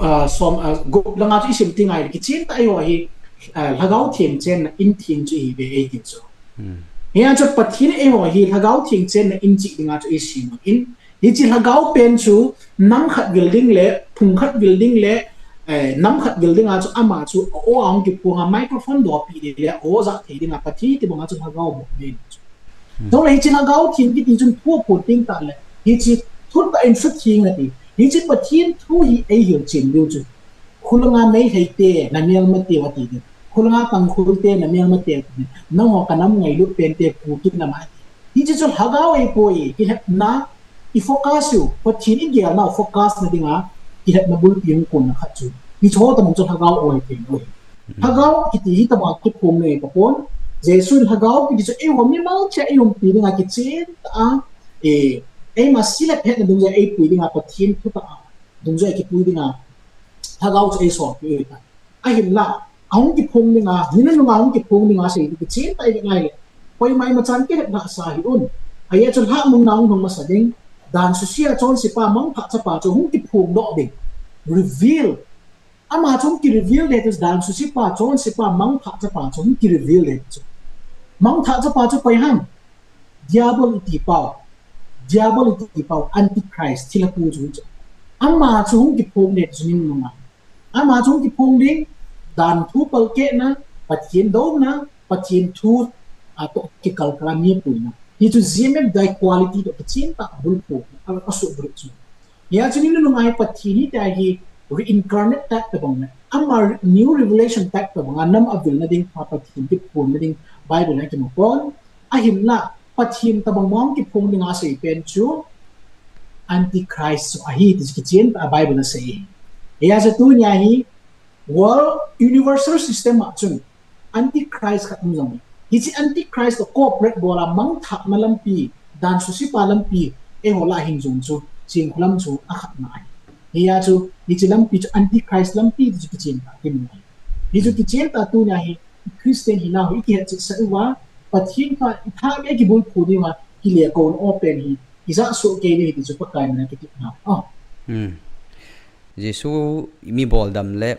a, som, a, gup langa chu i sim ti ngai, kichen tah ahi ho hi, a, Lhagao Theng chenna in theng chu ihiuve ei ti chu. Hmm. Hia chu Pathen ahi ho hi, Lhagao Theng chenna in cheh dinga chu i sim in, hiche Lhagao pen chu, nam khat vil ding le, phung khat vil ding le, eh, nam khat vil dinga chu ama chu, a aw a hung kiphong a microphone dopi ding le, a aw jah thei dinga Pathen ti banga chu Lhagao bol ding chu. Hmm. Chule hiche Lhagao Theng kiti chun thu aphon teng tah le, hiche thutah in sutheng ati. Hiche Pathen thu hi eihil chen diu chu. Khulanga Meitei te, na melma te u ati ding. Khulanga Tangkhul te, na melma te u ati ding. Nangho ka nam ngailut pen te, Kuki nam ati. Hiche chu Lhagao ahipoi, kilhepna, i focus u, Pathen i gelna u focus na dinga, kilhepna bulpi hung konna khat chu. Hiche ho tabang chu Lhagao ahi thei lou. Lhagao kiti hitabang kiphong nei tapon, Jesu Lhagao kiti chu eiho mimal cheh a i umpi dinga kichen tah a, e, eima si le phet na dungjuia eipui dinga Pathen thutah a, dungjuia kipui dinga, Lhagao chu eisolpeh u ahitai. Ahinla, ahung kiphong dinga, ni nunung a hung kiphong dinga sei ding kichen tah ahi ngai le. Koima imachan kilhep lhahsa hih un. Ajeh chu lhahmang na hung masa ding. Dan suse a chonsepa mangthah chapa chu hung kiphong doh ding. Reveal. Ama chu hung ki reveal ding chu dan susepa, chonsepa, mangthah chapa chu hung ki reveal ding chu. Mangthah chapa chu koi ham. Diabol iti pau. Diabol iti pau, Antichrist, thilha pu chu chu. Ama chu hung kiphong ding chu ni nunung a. Ama chu hung kiphong ding, dan thu palkehna, Pathen douna, Pathen thu, a, toh kikal kal a mi puina. Hichu G M F D I quality toh kichen tah a bulphu, a, asuh bul chu. Hia chu ni nunung a hi Pathen hi tia hi reincarnate type tabang le. Ama re-, new revelation type tabang a nam avilna ding, pha Pathen kiphonna ding, Bible a kimu pon. Ahinla, Pathen tabang bang kiphong dinga asei pen chu Antichrist chu ahi ti chu kichen tah a Bible in asei. Hia chu tunia hi world universal system a chun Antichrist khat um jong. Hiche Antichrist toh cooperate bol a mangthahna lampi, dan susepa lampi, eiho lah a hin jong chu, Chingkhulam chu akhatna ahi. Hia chu, hiche lampi chu Antichrist lampi ti chu kichen tah a kimu ahi. Hichu kichen tah a tunia hi, Christian hinau hi i kihetchet sah uva, Pathen thu a i thah gei kibulphu diu a, kile kouna aw pen hi, kijah soh kei diu hi ti chu Pakai mina kitu na. Oh. Hmm. Jesu mi boldam le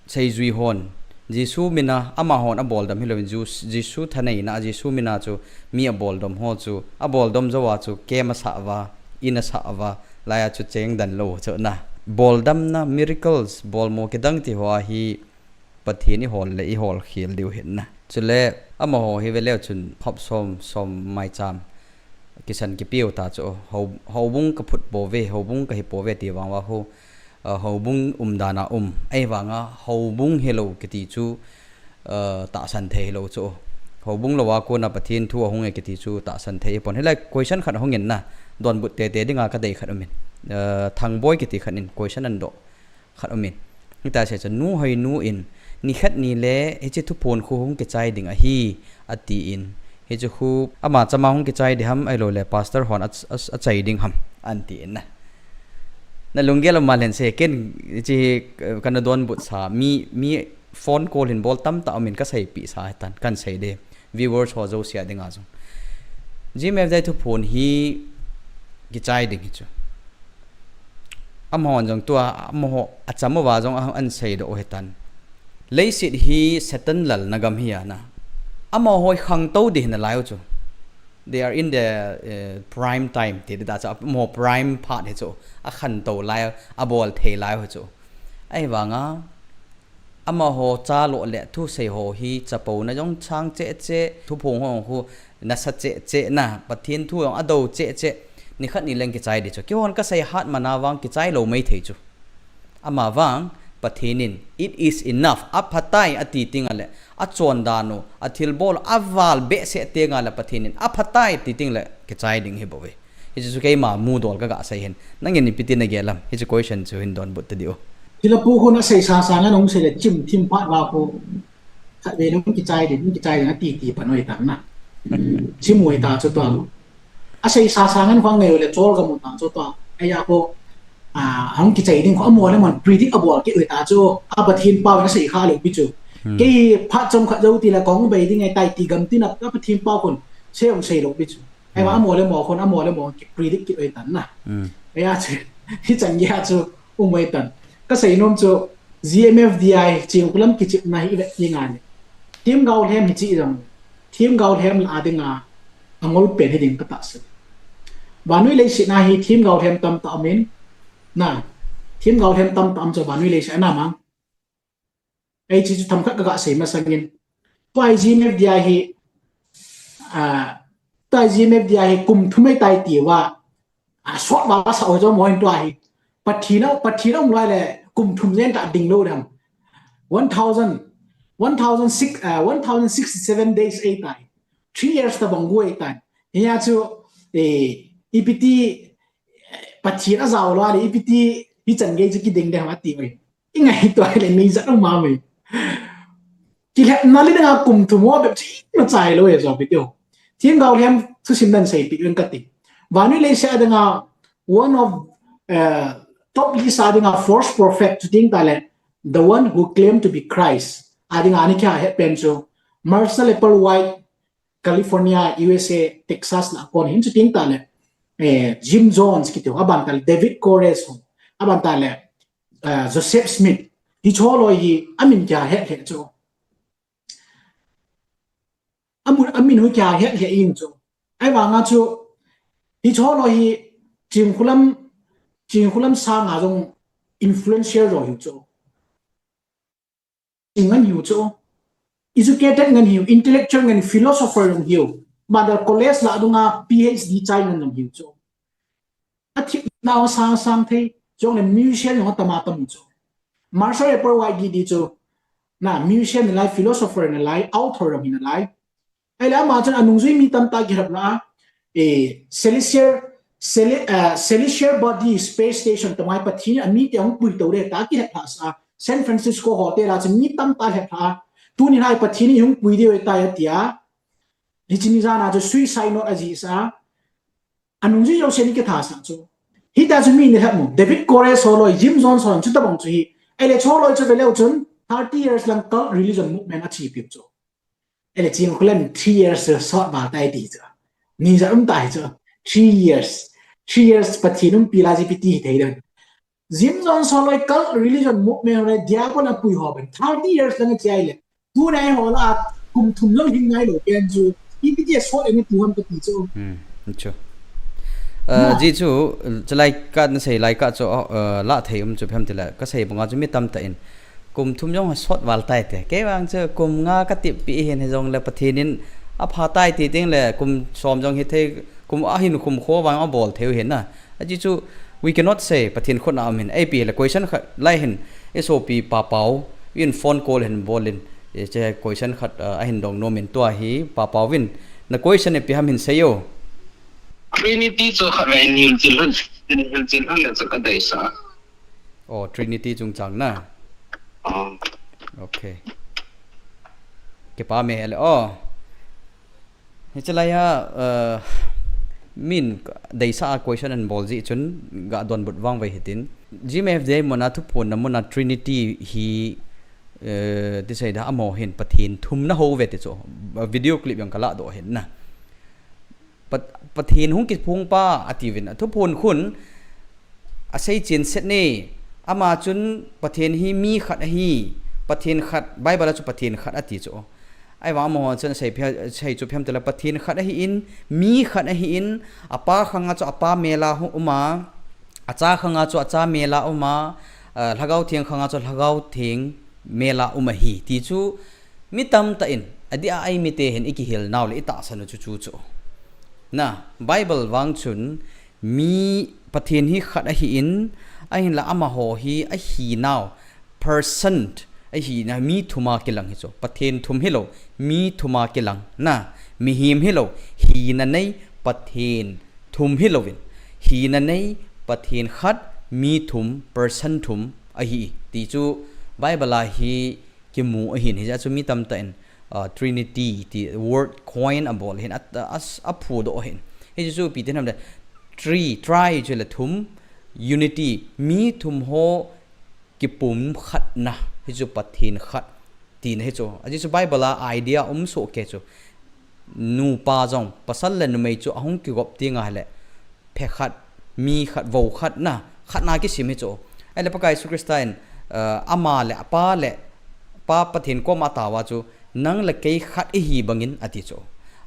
seijui hon. Jesu mina amahon aboldam hilouvin Jesu, Jesu thaneina, Jesu mina chu mi aboldam ho chu, aboldam jou a chu kem asah uva, in asah uva, laiya chu cheng dan lou chu na. Boldamna miracles, bolmo kidang ti ho a hi Pathen i hol le i hol khel diu hin na. Chule amaho hi veleu chun hop som, som maicham kisan kipiu ta chu, ho, houbung ka phut pouve, houbung ka hi pouve ti vang uva khu, a, houbung umdan a um. Ahivanga houbung hilou kiti chu, a, tahsan thei hilou chu. Houbung lou a kona Pathen thu ahung e kiti chu tahsan thei pon. Hilai question khat ahung in na, donbut tete dinga ka dei khat um in. A, Thangboi kiti khat in question ahin doh. Khat um in. Hitia asei chu, Nu Hoinu in, nikhat nile hiche thuphon khu hung kichai ding ahi, atin. Hichu khu ama chama hung kichai ding ham, ahilou le pastor hon a, a, achai ding ham, anti in na. Na lunggel um a leh hin sei, ken hichi hi, eh, kana donbut sa, mi, mi phone call hin bol tamtah um in ka seipeh sa hitan, kan sei ding. Viewers ho jouse a dinga jong. GMFDI thuphon hi kichai ding hi chu. Amahon jong tua, amaho acham uva jong a, an seidoh u hitan. Leiset hi Satan lalna gam hi ana. Amaho hi khangtou ding hina lai u chu. They are in the, eh, prime time. Ti ding ta chu, amaho prime part hi chu. Akhantou lai, abol thei lai u chu. Ahivanga, amaho chalo le thusei ho hi chapouna jong chang cheh cheh, thuphong ho khu nasa cheh cheh na, Pathen thu jong adou cheh cheh, nikhat ni leng kichai ding chu. Keihon ka seihat mana vang kichai lou maithei chu. Ama vang, Pathen in, "It is enough, aphatai," ati teng le, achondan u, athilbol u, aval behseh teng le, Pathen in, "Aphatai," ati teng le, kichai ding hi bou ve. Hichu chu keima mudol ka ga sei hin. Nangin ipi ti nagel ham. Hichu question chu hin donbut tadiu. Thilha pu khun asei sasa ngan hung sei le chim thim phat va khu. Khatvei le hung kichai ding, hung kichai ding ati ti pan u hitan na. Chim u hita chu tua. Asei sasa ngan khang ngei u le chol ka mu ta chu tua. Ahia khu, a, hung kichai ding khu amaho le amahon predict abol kit u hita chu. A Pathen pau in asei kha lou pi chu. Hmm. Kei phat chomkhat jou teng le kahung bei ding ahitai ti gamtina a Pathen pau khun sei hung sei lou pi chu. Ahivang, hmm, amaho le amaho khun, amaho le amaho khun kipredict kit u hitan na. Hmm. Ahia chu, hichan gei a chu um u hitan. Ka seinom chu GMFDI Chinkholam kichepna hi i vet teng le, themgao lhem hi chih jong, themgao lhem lah a dinga angol pen hi ding ka tahsan. Vannoi leiset a hi themgao lhem tamtah um in, na, themgao lhem tamtah um chu vannoi leiset a na mang. Hiche chu themkhat ka ga sei masang in. Tua hi GMFDI hi, a, tua hi GMFDI hi kum thum ahitai ti uva, a, sot val asah u chu amaho hin tua hi. Pathen a, Pathen a um lai le kum thum jen tah ding lou ding. One thousand, one thousand six, a, one thousand sixty-seven days ahitai. Three years tabang gu ahitai. Hia chu, eh, ipi ti, eh, Pathen ajao lou le, ipi ti, hichan gei chu kiding ding ham ati u hi. I ngaito le neijat um mama e. Kilhepna le dinga kum thum ho bep chu imacha hilou e, jo pi teu. Themgao lhem thusim dan seipeh uvin kati. Vannoi leiset a dinga one of, eh, top list a dinga false prophet chu teng tah le, the one who claim to be Christ. A dinga ana kihet pen chu Marshall Applewhite, California, U S A, Texas lah a kon hin chu teng tah le, eh, Jim Jones kiti u, aban tah le David Koresh, aban tah le, eh, Joseph Smith. Hiche ho loi hi amin kihet lheh chu. Amun, amin u kihet lheh in chu. Ahivanga chu, hiche ho loi hi Chinkholam, Chinkholam sanga jong influential loi hi chu. Ngan hiu chu. Educated ngan hiu, intellectual ngan, philosopher ngan hiu. Aban tah le college lah a dunga P H D chai ngan ngan hiu chu. Athip nau sang sang thei, chule musician ho tama tam chu. Marshall Applewhite di di chu. Na, musician nalai, philosopher nalai, author nalai. Ahile ama chun anungjui mi tamtah kilhep lha a, eh, celestial, cele-, eh, celestial body, space station, tamai Pathen in amite ahung puitou ding tia kilhep lhasah a, San Francisco hotel a chun mi tamtah lhep lha a, tuni lai Pathen in eihung pui diu ahitai atia, hiche ni jan a chu suicide note ajihsah a, anungjui jouse ni kitha sah chu. Hitia chu mi ni lhep mu, David Koresh ho loi, Jim Jones ho loi, chutabang chu hi. Ahile chu ho loi chu veleu chun, thirty years lang cult religion movement achepiu chu. Ahile Chinkholam three years sot val tai ti chu. Ni ja um tai chu. Three years. Three years Pathen umpi la G P T hi thei den. Jim Jones ho loi cult religion movement ho loi diabol a pui ho ben. Thirty years lang a chai le. Tuni ho lah a kum thum lang hin ngai lou pen chu. Ipi ti sot e ni tu ham kati chu. Hmm, chu. Uh, ji chu, chu lai ka na sei lai ka chu, uh, la thei um chu phem ti la. Ka sei banga chu mi tamtah in. Kum thum jong sot val tai te. Kei vang chu kum nga ka tippi hin hijongle Pathen in apha tai ti teng le kum som jong hi thei, kum ahin khum kho vang abol thei u hin na. Aji chu we cannot say Pathen khut a um hin. Ipi le question khat lai hin S O P Papau in phone call hin bol in. Hiche question khat, uh, ahin dong nom in tua hi Papau in. Na question ipi ham hin sei o. Trinity chu khat ve in hil chil hun. Hil chil hun le chu ka deisah. Oh, Trinity chungchang na. Oh. Okay. Kipa me le, oh. Hiche lai a, uh, min deisah a question anabol jeh chun ga donbut vangvei hitin. G M F D I muna thuphonna muna Trinity hi, uh, ti seida amaho hin Pathen thum nahou uve ti chu. Uh, video clip jong kaladoh ahin na. Pat-, Pathen hung kiphong pa atiuvin. Athuphon khun asei chenset ne. Ama chun Pathen hi mi khat ahi. Pathen khat, Bible a chu Pathen khat ati chu. Ahivang amaho chun asei phe-, asei chu phiam tile Pathen khat ahin, mi khat ahin, apa khanga chu apa mela hu-, uma, acha khanga chu acha mela uma, ah, Lhagao Theng khanga chu Lhagao Theng mela um ahi. Ti chu mi tamtah in, adeh a eimite hin ikihil nau le itahsan u chu chu chu. Na, Bible vang chun mi Pathen hi khat ahin, ahinla amaho hi ahinau, person, ahina mi thum a kilang hi chu. Pathen thum hilou, mi thum a kilang. Na, mihem hilou, hina nei Pathen thum hilouvin. Hina nei Pathen khat, mi thum, person thum ahi. Ti chu Bible a hi kimu ahin, hijeh a chu mi tamtah in, uh, Trinity ti word coin abol ahin, a, a, aphudoh ahin. Hichu chu ipi ti ham le, tri, tri chu le thum, unity, mi thum ho kipumkhatna, hichu Pathen khat tina hi chu. Ajeh chu Bible a idea um soh kei chu. Nupa jong, pasal le numei chu ahung kigop teng ahile, phe khat, mi khat, vo khat na, khatna kisim hi chu. Ahile Pakai Jesu Christa in, eh, ama le apa le, Pa Pathen koma atao a chu, nang le kei khat ihi bangin ati chu.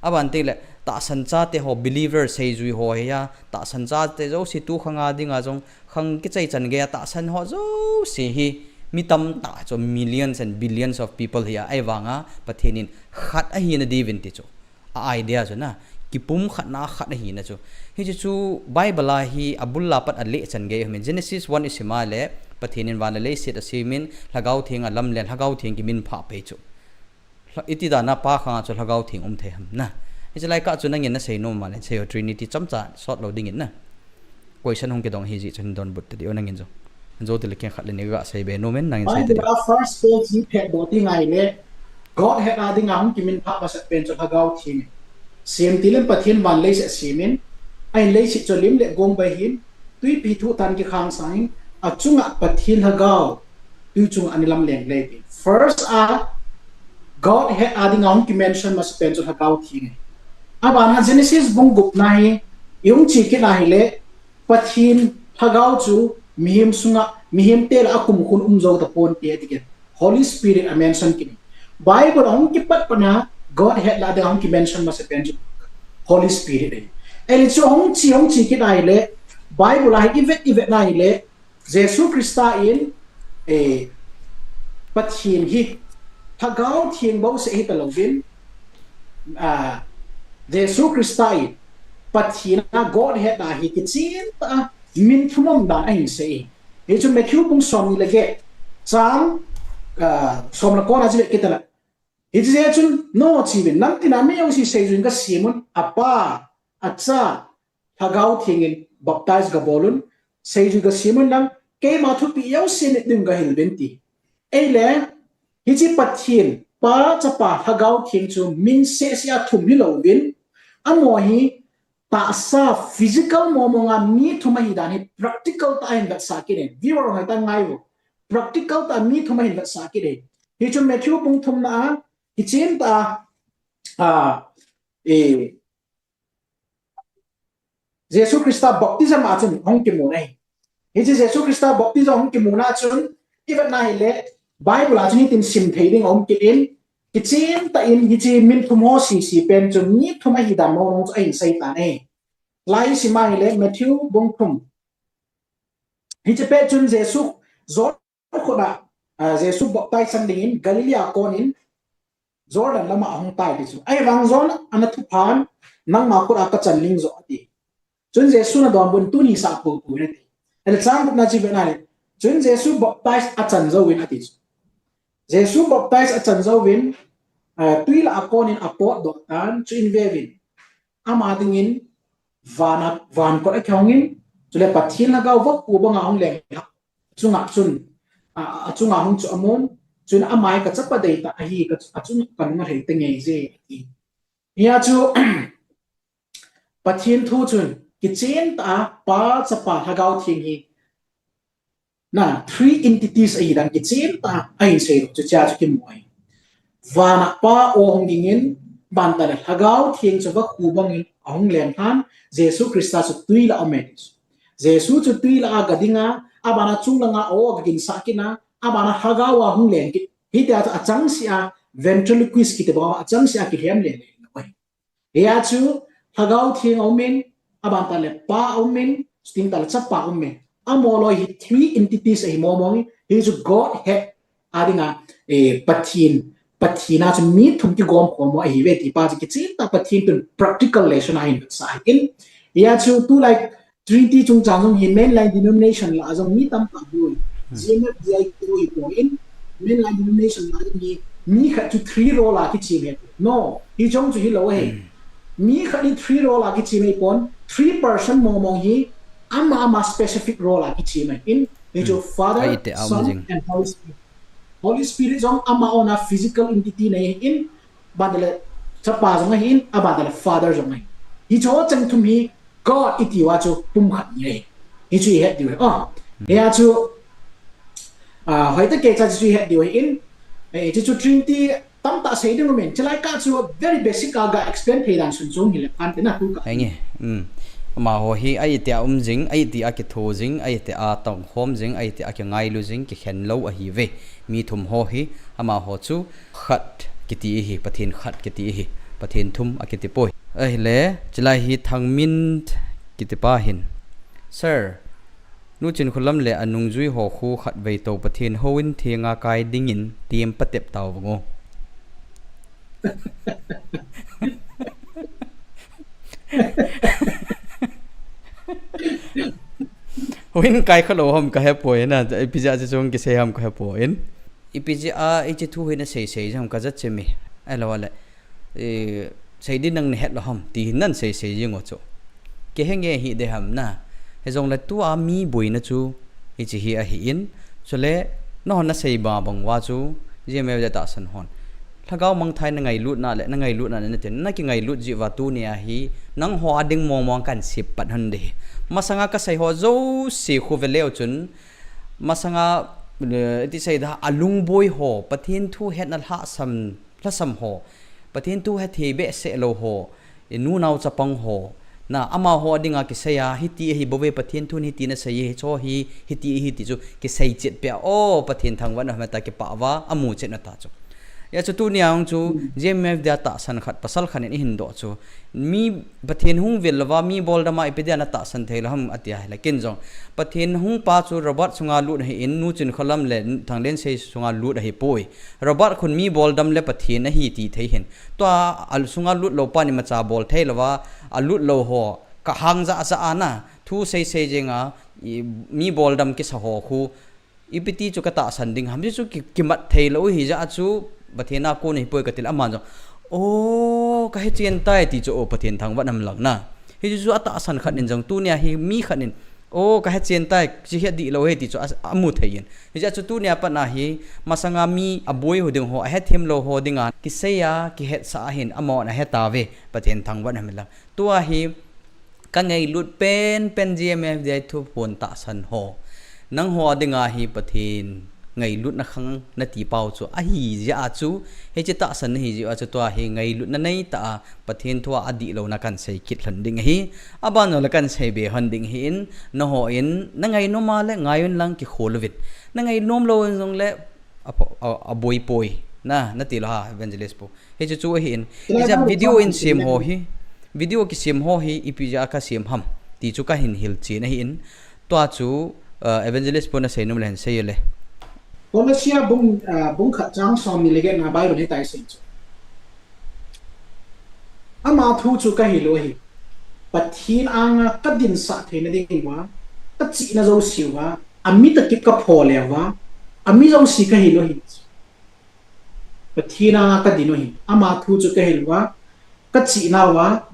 Aban teng le, tahsan chate ho, believer seijui ho hi a, tahsan chate jouse tu khanga dinga jong, khang kichai chan gei a tahsan ho jouse hi, mi tamtah chu, millions and billions of people hi a, ahivanga Pathen in khat ahina diuvin ti chu. A idea chu na, kipumkhatna khat ahina chu. Hichu chu Bible a hi abul a pat aleh chan gei aum in. Genesis one isim a le, Pathen in van le leiset asemin, Lhagao Theng alam le, Lhagao Theng kiminphah pei chu. Lha-, iti dan a Pa khanga chu Lhagao Theng um thei ham na. Hiche lai kah chu nangin nasei nom a le, sei o Trinity chomcha sot lou dingin na. Question hung kidong ahi jeh chun hin donbut tadi o nangin jong. Hin jou tile keng khat le ni ga sei be nom in nangin sei tadi. Bible a first page hi phetdoh ding ahile, Godhead a dinga hung kiminphah masat pen chu Lhagao Theng. Sem tile Pathen van leiset asemin, ahin leiset chu lim le gong beiyin, twipi thutan kikhang sangin, achunga Pathen Lhagao, tui chunga ana lamleng le ti. First a, Godhead a dinga hung kimention masat pen chu Lhagao Theng. Abana Genesis bung gup na hi, ihung che kit ahile, Pathen Lhagao chu mihem sunga, mihemte lah a kumkhun um jou taponte ati kit. Holy Spirit amention kit. Bible a hung kipat pat na Godhead lah a dinga hung kimention masat pen chu Holy Spirit ahi. Ahile chu hung che, hung che kit ahile, Bible a hi ivet, ivet na ahile, Jesu Christa in, eh, Pathen hi, Lhagao Theng bouseh hita louvin, ah, Jesu Christa in, Pathen a Godhead a hi kichen tah a, min thum um dan ahin sei. Hichu Matthew bung somni le get, chang, ah, som le ko na chu vet kit tala. Hiche jeh chun, nangho cheuvin, nangtin a mi jouse seijui in gasemun, Apa, Acha, Lhagao Theng in baptize gabol un, seijui gasemun lang, keima thupeh jouse nit ding gahil uvin ti. Ahile, hiche Pathen, Pa, Chapa, Lhagao Theng chu min seh seh a thum hilouvin, amaho hi tahsa physical mong mong a mi thum ahi dan hi practical tah a hin vetsah kit in. Viewer ho hita ngai vo. Practical tah a mi thum ahin vetsah kit in. Hichu Matthew bung thum na a, kichen tah a, a, e, Jesu Christa baptism a chun hung kimu ahi. Hiche Jesu Christa baptism hung kimu na chun, ivet na ahile, Bible a chun hitin sim thei ding aum kit in, kichen tah in hiche min thum ho sese pen chu mi thum ahi dan mong mong chu ahin sei tan ahi. Lai isim a ahile, Matthew bung thum. Hiche pet chun Jesu, John khut a, ah, Jesu baptize chan dingin Galilee a konin Jordan lama ahung tai ti chu. Ahivang John ana thuphan, nangma khut a kachan ling jo ati. Chun Jesu in adonbut in tuni sah poupou in ati. Ahile chang gup na chu ivet na ahile, chun Jesu baptize achan jouvin ati chu. Jesu baptize achan jouvin, ah, twi lah a konin apotdoh tan, chuin veuvin. Ama dingin van a, van kot akihongin, chule Pathen Lhagao vakhu banga hung leng lhah. Chunga chun, a, a, achunga hung chu amun, chun ama hi kachapa deitah ahi, ka, achung kanung alhei tangei je, ati. Hia chu Pathen thu chun kichen tah a Pa, Chapa, Lhagao Theng hi na three entities ahi dan kichen tah a ahin sei chu, chia chu kimu ahi. Vana Pa o hung dingin, aban tah le Lhagao Theng chu vakhu bangin ahung leng lhan, Jesu Christa chu tui lah a um e ti chu. Jesu chu tui lah a ga ding a, abana chunglanga o ga ginsah kit a, abana Lhagao a hung leng kit. Hitia chu achangseh a ventriloquist kiti bang a achangseh a kilhem le le lo ahi. Hia chu Lhagao Theng aumin, aban tah le Pa aumin, chuting tah le Chapa aumin. Amaho loi hi three entities ahi mong mong in, hi chu Godhead a dinga, eh, Pathen, Pathen a chu mi thum kigom khom u ahi ve ti pa chu kichen tah Pathen tun practical lesson a hin vetsah ahi in. Hia chu tulai Trinity chungchang jong hi mainline denomination lah a jong mi tamtah boi. G M F D I kiti boi in, mainline denomination lah a jong hi mi khat chu three role a kichem ahi. No, hi jong chu hilou ahi. Mi khat hi three role a kichem ahi pon, three person mong mong hi ama ama specific role a kichem ahi in, hi chu Father, Son and Holy Spirit. Holy Spirit jong ama own a physical entity nei ahi in, aban tah le Chapa jong ahi in, aban tah le Father jong ahi. Hi chu cheng thum hi God iti uva chu pumkhat ni ahi. Hi chu ihet diu ahi. Ah, hia chu, ah, hoitah kei cha chu ihet diu ahi in, eh, chu chu Trinity tamtah sei ding umin. Chulai kah chu very basic a ga explain thei dan sun chung hile phan te na tu ka. Henge, um. Amaho hi aiti a um jing, aiti a kitho jing, aiti a tongkhom jing, aiti a kingailu jing, kikhen lou ahi ve. Mi thum ho hi, amaho chu khat kiti ahi, Pathen khat kiti ahi, Pathen thum akiti poi. Ahile, chulai hi Thangmin kiti pa hin, Sir, Nu Chinkholam le anungjui ho khu khatvei tou Pathen houin thenga kai dingin tem patep tau vang o. Houin kai khalou ham kahe poi na, ipi jeh a chu chung kisei ham kahe poi. Ipi jeh a hiche thu hi nasei sei jong kajat chemi. Ahilou le, eh, sei ding nang nahet lou ham, ti hin nan sei sei jing u chu. Kei henge hi de ham na. Hijongle tua mi boina chu, hiche hi ahi in. Chule, nahon nasei ba bang uva chu, G M F D I tahsan hon. Lhagao mangthai nangailutna le, nangailutna le natin, nakingailut jeh uva tunia hi, nangho a ding mong mong kahin sep pat hon de. Masanga kasei ho jouse khu ve leu chun, masanga, eh, iti sei da, alungboi ho, Pathen thu hetna lhasam, lhasam ho, Pathen thu hethei behseh lou ho, i nu nao chapang ho, na amaho a dinga kisei a, hiti ahi bouve Pathen thun hiti nasei e, hicho hi, hiti ahi ti chu, kisei chet peh a, o Pathen thangvah in um hen ta kipah uva, amu chet na ta chu. Hia chu tunia hung chu, G M F D I tahsan khat, pasal khat in eihin doh chu. Mi Pathen hung vil louva, mi boldam a ipi dia natahsan thei lou ham ati ahile ken jong. Pathen hung pa chu Robert sunga lut ahi in, Nu Chinkholam le Thanglenshei sunga lut ahi poi. Robert khun mi boldam le Pathen ahi ti thei hin. Tua asunga lut lou pa in imacha bol thei louva, alut lou ho, kahang jah jah a na, thu sei sei jeng a, i, mi boldam kisa ho khu, ipi ti chu katahsan ding ham, hichu ki, kimat thei lou hijeh a chu, Pathen a kon ahi poi kati le aman jong, o, kahe chen tai ti chu, o, Pathen thangvah in um lang na. Hichu chu atahsan khat in jong tunia hi mi khat in, o, kahe chen tai, hiche hi adih lou ahi ti chu a, amu thei in. Hijeh a chu tunia pat na hi, masanga mi aboi ho ding ho, ahethem lou ho dinga, kisei a, kihetsah a hin, amahon ahe tauve, Pathen thangvah in um lang. Tua hi, kangailut pen pen G M F D I thuphon tahsan ho. Nangho a dinga hi Pathen ngailutna khang nati pau chu ahi jeh a chu, hiche tahsan nahi jeh a chu tua hi ngailutna nei tah a Pathen thu a adih louna kahin sei kit lhon ding ahi. Aban jong le kahin sei be lhon ding ahi in, nahon nangainom a le ngai un lang kikhol uvin. Nangainom lou un jong le a, a, aboi poi. Na, nati lou ha, Evangelist pu. Hichu chu ahi in. Hiche video in sem ho hi, video kisem ho hi, ipi jeh a kasem ham ti chu kahin hilchen ahi in. Tua chu, uh, Evangelist pu nasei nom le hin sei le. Colossians bung, uh, bung khat chang som ni le get na Bible hitia asei chu. Ama thu chu kahil u ahi. Pathen anga kadinsah theina ding uva, kachihna jouse uva, amit akip kapho leuva, ami jouse kahil u ahi. Pathen anga kadin u ahi. Ama thu chu kahil uva, kachihna uva,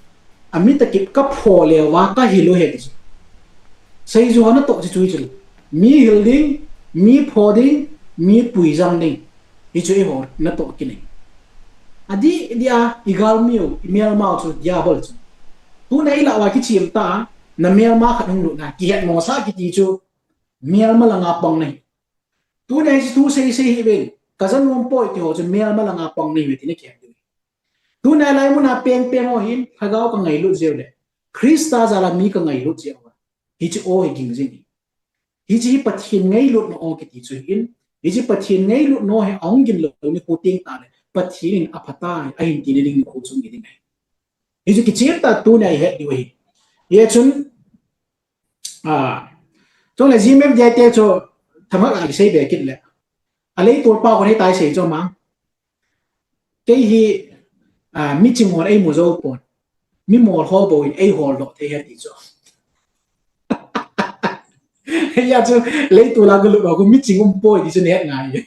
amit akip kapho leuva, kahil u ahi ti chu. Seiju ho natoh chu chu chu. Mi hil ding, mi pho ding, mi puijang ding. Hichu eiho natoh kit ahi. adih dia igalmiu, imelmau chu diabol chu. Tuna ilah uva kichim ta, namelma khat hung lut na, kihetmosah kiti chu, melma langa pang nahi. Tuna hiche thu seisei hih uvin, kaja nompoi ti ho chu melma langa pang nahi uve ti nakihet diu. Tuna lai muna pengpeng ho hin, lhagao kangailut jeh u le, Christa jal a mi kangailut jeh u. Hiche o hi ging jing hi. Hiche hi Pathen ngailutna o kiti chu hin, hiche Pathen ngailutna o hi ahung gin lou nikho teng tah le, Pathen in aphatai, ahin ti nading nikho chu hung hi ding ahi. Hichu kichim tah tuna ihet diu ahi. Hichun, a, chule G M F D I te chu themkhat a kisei be kit le, aleitol pa kon hitia sei chu ma. Kei hi, a, miching hon eimu jou pon. Mimol ho bou in eihol doh thei ahi ti chu. Hijeh chun, leitol a galut uva khu miching umpoi ti chu nahet ngai.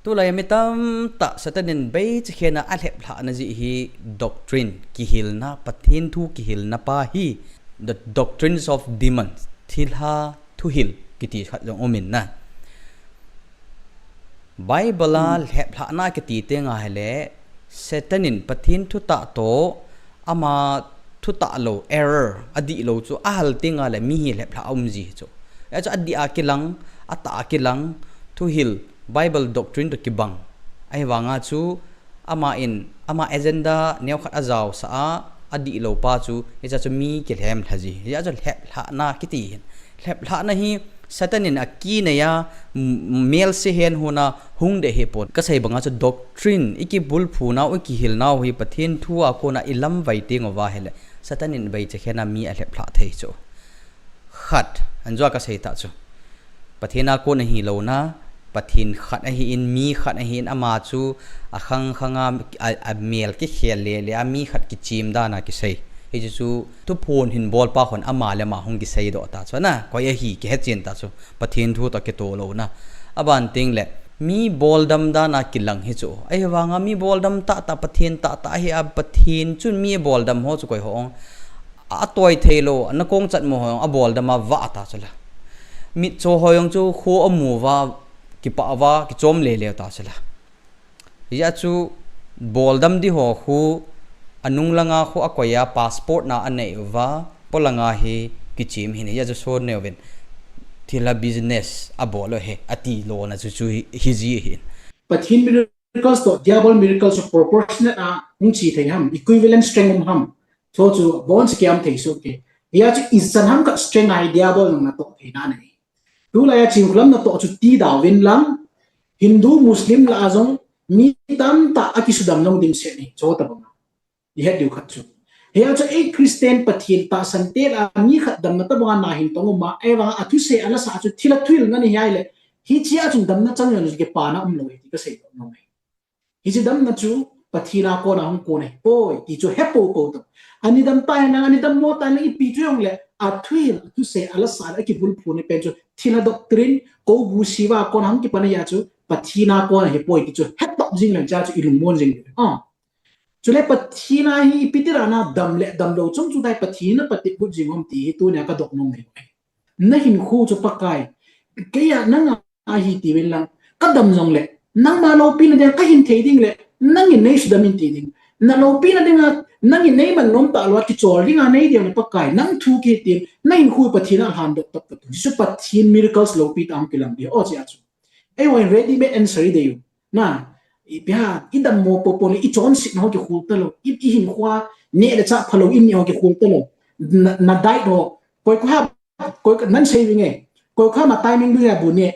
Tulai mi tamtah Satan in beichakhen a alheplhahna jeh hi doctrine kihilna, Pathen thu kihilna pa hi, the doctrines of demons, thilha thuhil kiti khat jong um in na. Bible a lheplhahna kiti teng ahile, Satan in Pathen thutah toh, ama thutah lou, error, adih lou chu ahal teng ahile mi hi lheplhah a um ji chu. Hichu adih a kilang, atah a kilang, thuhil, Bible doctrine toh kibang. Ahivanga chu, ama in, ama agenda neokhat ajaosah a, adih lou pa chu, hiche chu mi kilhem lha ji. Hiche chu lheplhahna kiti hin. Lheplhahna hi Satan in akinei a, m-, melse hen hon a hung deh hi pon. Kasei banga chu doctrine, ikibulphu nau, ikihil nau hi Pathen thu a kona ilamvai teng uva ahile, Satan in beichakhen a mi alheplhah thei chu. Khat, anjua kasei tah chu. Pathen a kon ahi louna, Pathen khat ahin, mi khat ahin, ama chu akhang khang a, a, amel kikhel le le a mi khat kichim dan a kisei. Hichu chu thuphon hin bol pa khon ama le ama hung kisei doh ta chu na, koi ahi kihe chen ta chu. Pathen thu toh kitoh louna. Aban teng le, mi boldam dan a kilang hi chu. Ahivanga mi boldam tahtah, Pathen tahtah ahi a, Pathen chun mi boldam ho chu koi ho ong. Atoi thei lou, ana kong chat mo ho jong aboldam a vah ta chu la. Mitcho ho jong chu kho amu uva, kipah uva, kichom le le ta chu la. Hijeh chu boldam di ho khu, anung langa khu akoi a passport na anei uva, polanga hi kichim hin, hijeh chu son neo vin. Thilha business abol u hi, ati lona chu chu hi, hiji hin. Pathen miracles toh, diabol miracles toh proportionate a hung chi thei ham, equivalent strength um ham. Chu chu bon scam thei soh kei. Hijeh chu ichan ham khat strength ahi diabol natoh theina nei. Tulai a Chinkholam natoh chu ti dauvin lang, Hindu, Muslim lah a jong mi tamtah akisudam jong dimset ahi, chu tabang a. Ihet diu khat chu. Hijeh chu ei Christian Pathen tahsan te lah a mi khat damna tabang a na hin tong um a, ahivang a thusei a la sa chu thilha thuhil ngen ahi le, hiche a chun damna chang jong chu kipana um lou ahi ti kasei nom e. Hiche damna chu Pathen a kona hung kon ahipoi ti chu hepou pou tah. Ani dam ta hen lang, ani dammo ta hen lang, ipi chu jong le, athuhil, athusei, a la sa le, akibulphu na pen chu, thilha doctrine, kou bu siva kona hung kipan ahi a chu, Pathen a kona ahipoi ti chu, hetdoh jing leng cha chu ilungmon jing. Ah. Chule Pathen a hi ipi ti dan a dam le damlou chung chu dai Pathen a patep got jing ham ti hi tunia kadoh nom e. Nahinkho chu Pakai, kei a nang a ahi tiuvin lang, kadam jong le, nangma loupina dinga kahin thei ding le, nangin nei sudam in ti ding. Na loupina dinga, nangin nei man nom talou a, kichol dinga nei ding le Pakai, nang thu kitin, nahinkho Pathen a lhan doh tah kati. Chu Pathen miracles loupi tah hung kilang ding, o chia chu. Eiho in ready made answer i dei u. Na, ipi ham, idammo poupou le, ichonsetna ho kikhol talou, i, ihinkho a, neh le chah phalou, in neh ho kikhol talou. Na, na diet ho, koi koi ham, koi, nan sei vinge. Koi koi ham a timing bu jeh a bu neh.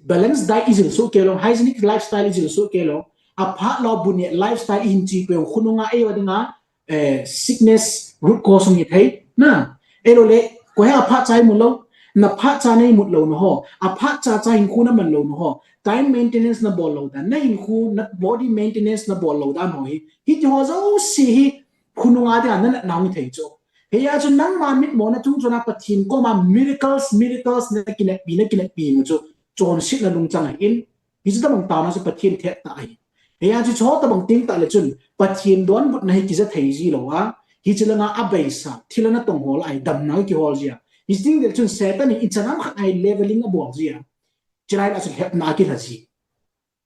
Balance diet ijil soh kei lou, hygienic lifestyle ijil soh kei lou. Aphat lou bu neh lifestyle ihin chi peh u, khonunga eiho dinga, eh, sickness root cause hung hi thei. Na, eiho le, koi ham aphat cha imut lou, na phat cha na imut lou na ho, aphat cha cha hinkho na man lou na ho, time maintenance na bol lou dan, nahinkho, na body maintenance na bol lou dan ho hi, hiti ho jouse hi, khonunga dinga na natna hung hi thei chu. Hijeh a chu nangma mitmona chung chun a Pathen koma miracles, miracles na kineppi, na kineppi mu chu, chonsetna lungchang ahin, hiche tabang taona chu Pathen thet tah ahi. Hijeh a chu chu tabang teng tah le chun, Pathen donbutna hi kija thei ji lou a, hiche langa abeisa, thilha natong ho lah a hi damna kihol ji a. Hiche teng le chun Satan in ichan ham khat a hi leveling abol ji a. Chulai lah a chu lhepna akilha ji.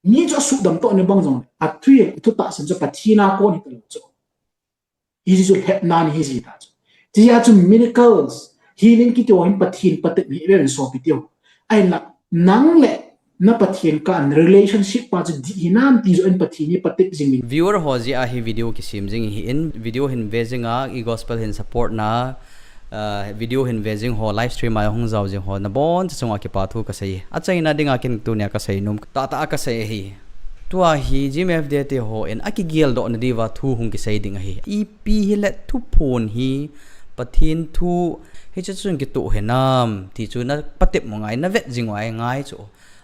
Mi chu asudam toh ni bang jong le, athu, athu tahsan chu Pathen a kon hi talou chu. Hichu lhepna ni hi ji ta chu. Tia chu miracles, healing kiti ho hin Pathen patep hi ve sopi teho. Ahinla, nang le na Pathen kah a relationship pa chu dih hinam ti joh in Pathen hi patep jing in. Viewer ho jeh a hi video kisem jing hi in, video hin ve jing a, i gospel hin support na, uh, video hin ve jing ho, live stream a hung jao jing ho, nabon chunga kipa thu kasei. Achaina dinga ken tunia kasei nom, tahtah a kasei ahi. Tua hi G M F D te ho in akigel doh na diuva thu hung kisei ding ahi. Ipi hile thuphon hi Pathen thu hiche chun kitoh hinam ti chu na patep u ngai, na vet jing u ngai chu.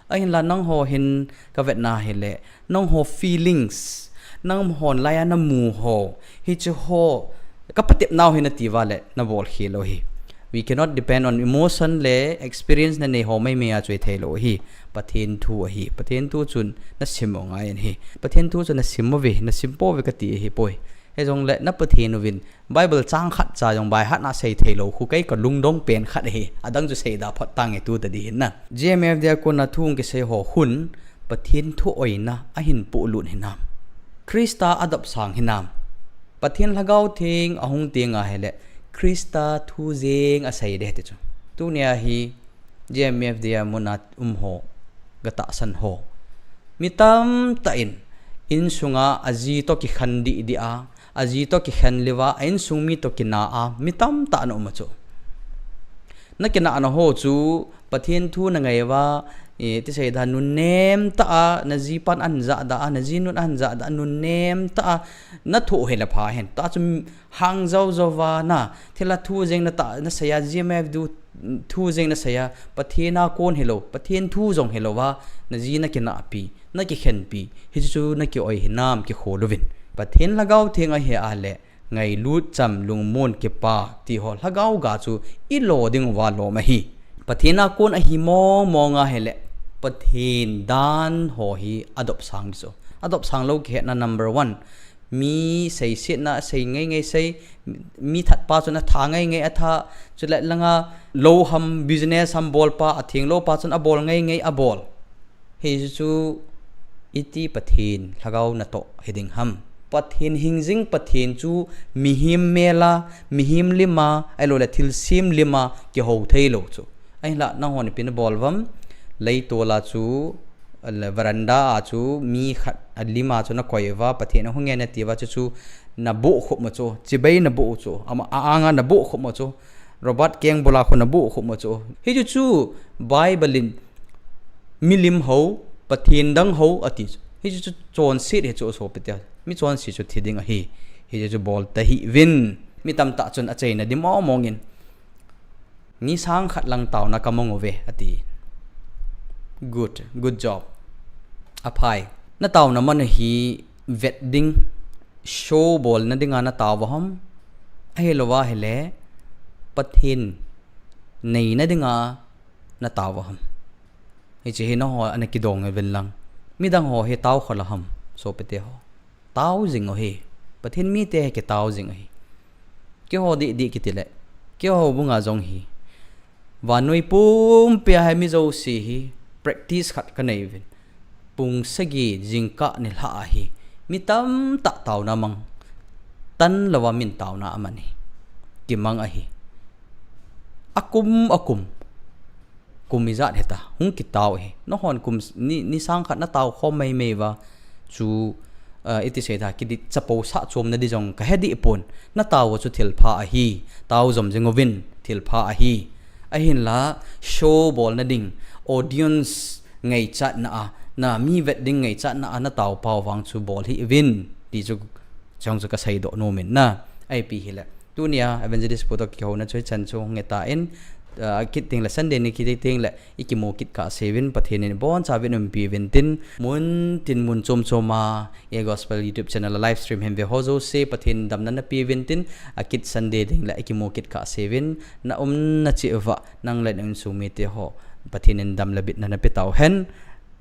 Ahinla nangho hin kavetna hile, nangho feelings, nanghon laiya namu ho, hiche ho kapatep nau hi nati uva le nabol khel u hi. We cannot depend on emotion le experience nanei ho maimai a chu ithei lou hi. Pathen thu ahi. Pathen thu chun nasim u ngai in hi. Pathen thu chu nasim uve, nasim pouve kati hi poi. Hijongle na Pathen uvin Bible chang khat cha jong baihat na sei thei lou khu kei kalungdong pen khat ahi. Adang chu sei da phot tange tu tadi hin na. G M F D a kona thu hung kisei ho khun Pathen thu oina ahin polut hinam. Christa adopsang hinam. Pathen Lhagao Theng ahung teng ahile Christa thu jeng asei de ti chu. Tunia hi G M F D a muna um ho, gatahsan ho, mi tamtah in insunga aji toh kikhen dih dih a, aji toh kikhen leuva, a insung mi toh kina a, mi tamtah na um a chu. Na kinahna ho chu Pathen thu na ngai uva, e, ti sei da nunnem tah a, na jipan ahin jahda a, na jinun ahin jahda a, nunnem tah a na thoh hile pha hen. Tah chu hang jou jou va na, thilha thu jeng na tah, na sei a, G M F D thu jeng na sei a, Pathen a kon hilou, Pathen thu jong hilou va, na ji na kinahpi, na kikhenpi, hichu chu na ki-oi hinam kikhol uvin. Pathen Lhagao Theng ahi a le, ngailut cham, lungmon kipa, ti ho Lhagao ga chu ilo ding uva lom ahi. Pathen a kon ahi mong mong ahile, Pathen dan ho hi adopsang chu. Adopsang lou kihetna number one. Mi seisetna asei ngei ngei sei, mi that pa chun atha ngei ngei atha, chule langa lou ham, business ham bol pa, atheng lou pa chun abol ngei ngei abol. Hichu iti Pathen Lhagao natoh hiding ham. Pathen hingjing Pathen chu mihem mel a, mihem lim a, ahilou le thilsem lim a kihou thei lou chu. Ahinla, nanghon ipi nabol uvam, leitol a chu, le veranda a chu, mi khat, a lim a chu nakoi uva, Pathen ahung e nati uva, chu chu naboh khup ma chu, chibai naboh u chu, ama a anga naboh khup ma chu, Robert Keng bul a khu naboh khup ma chu. Hichu chu, Bible in, milim hou, Pathen dang hou, ati chu. Hichu chu chonset hi chu sopi te. Mi chonse chu thi ding ahi. Hichu chu bol tahih uvin. Mi tamtah chun achaina dim mong mong in. Ni sang khat lang taona kamang uve, ati. Good, good job. Aphai. Na taona man hi vet ding, show bolna dinga na tao uva ham. Ahilou va ahile, Pathen neina dinga na tao uva ham. Hiche hi nangho ana kidong uvin lang. Midang ho hi tao kha lou ham, sopi te ho. Tao jing u hi. Pathen mite hi kitao jing u hi. Keiho dih dih kiti le. Keiho bunga jong hi. Vannoi pumpi a hi mi jouse hi. Practice khat kanei uvin. Pung sagi jingkah nilhah a hi. Mi tamtah taona mang. Tan louva min taona aman hi. Kimang ahi. Akum, akum. Kum ijat hita, hung kitao hi. Nanghon kum s-, ni, ni sang khat natao khom mai mai uva. Chu, ah, iti sei ta, kidih chapo sah chomna di jong kahe dih pon. Natao chu thilpha ahi. Tao jom jing uvin thilpha ahi. Ahinla, show bolna ding, audience ngaichatna a, na mi vet ding ngaichatna a natao pau vang chu bol hih uvin. Ti chu, chang chu kasei doh nom in na. Ipi hile. Tunia Evangelist pu toh kihouna chu hichan chu nge tan, ah, akit teng le Sunday ni kiti teng le ikimu kit kah seuvin Pathen in ibonchauvin umpi uvin tin mun tin mun chom chom a e Gospel YouTube channel a live stream hin ve ho jouse Pathen damna napeh uvin tin akit Sunday teng le ikimu kit kah seuvin na umna cheh uva nang le na insung mite ho Pathen in dam le bitna napeh tauhen.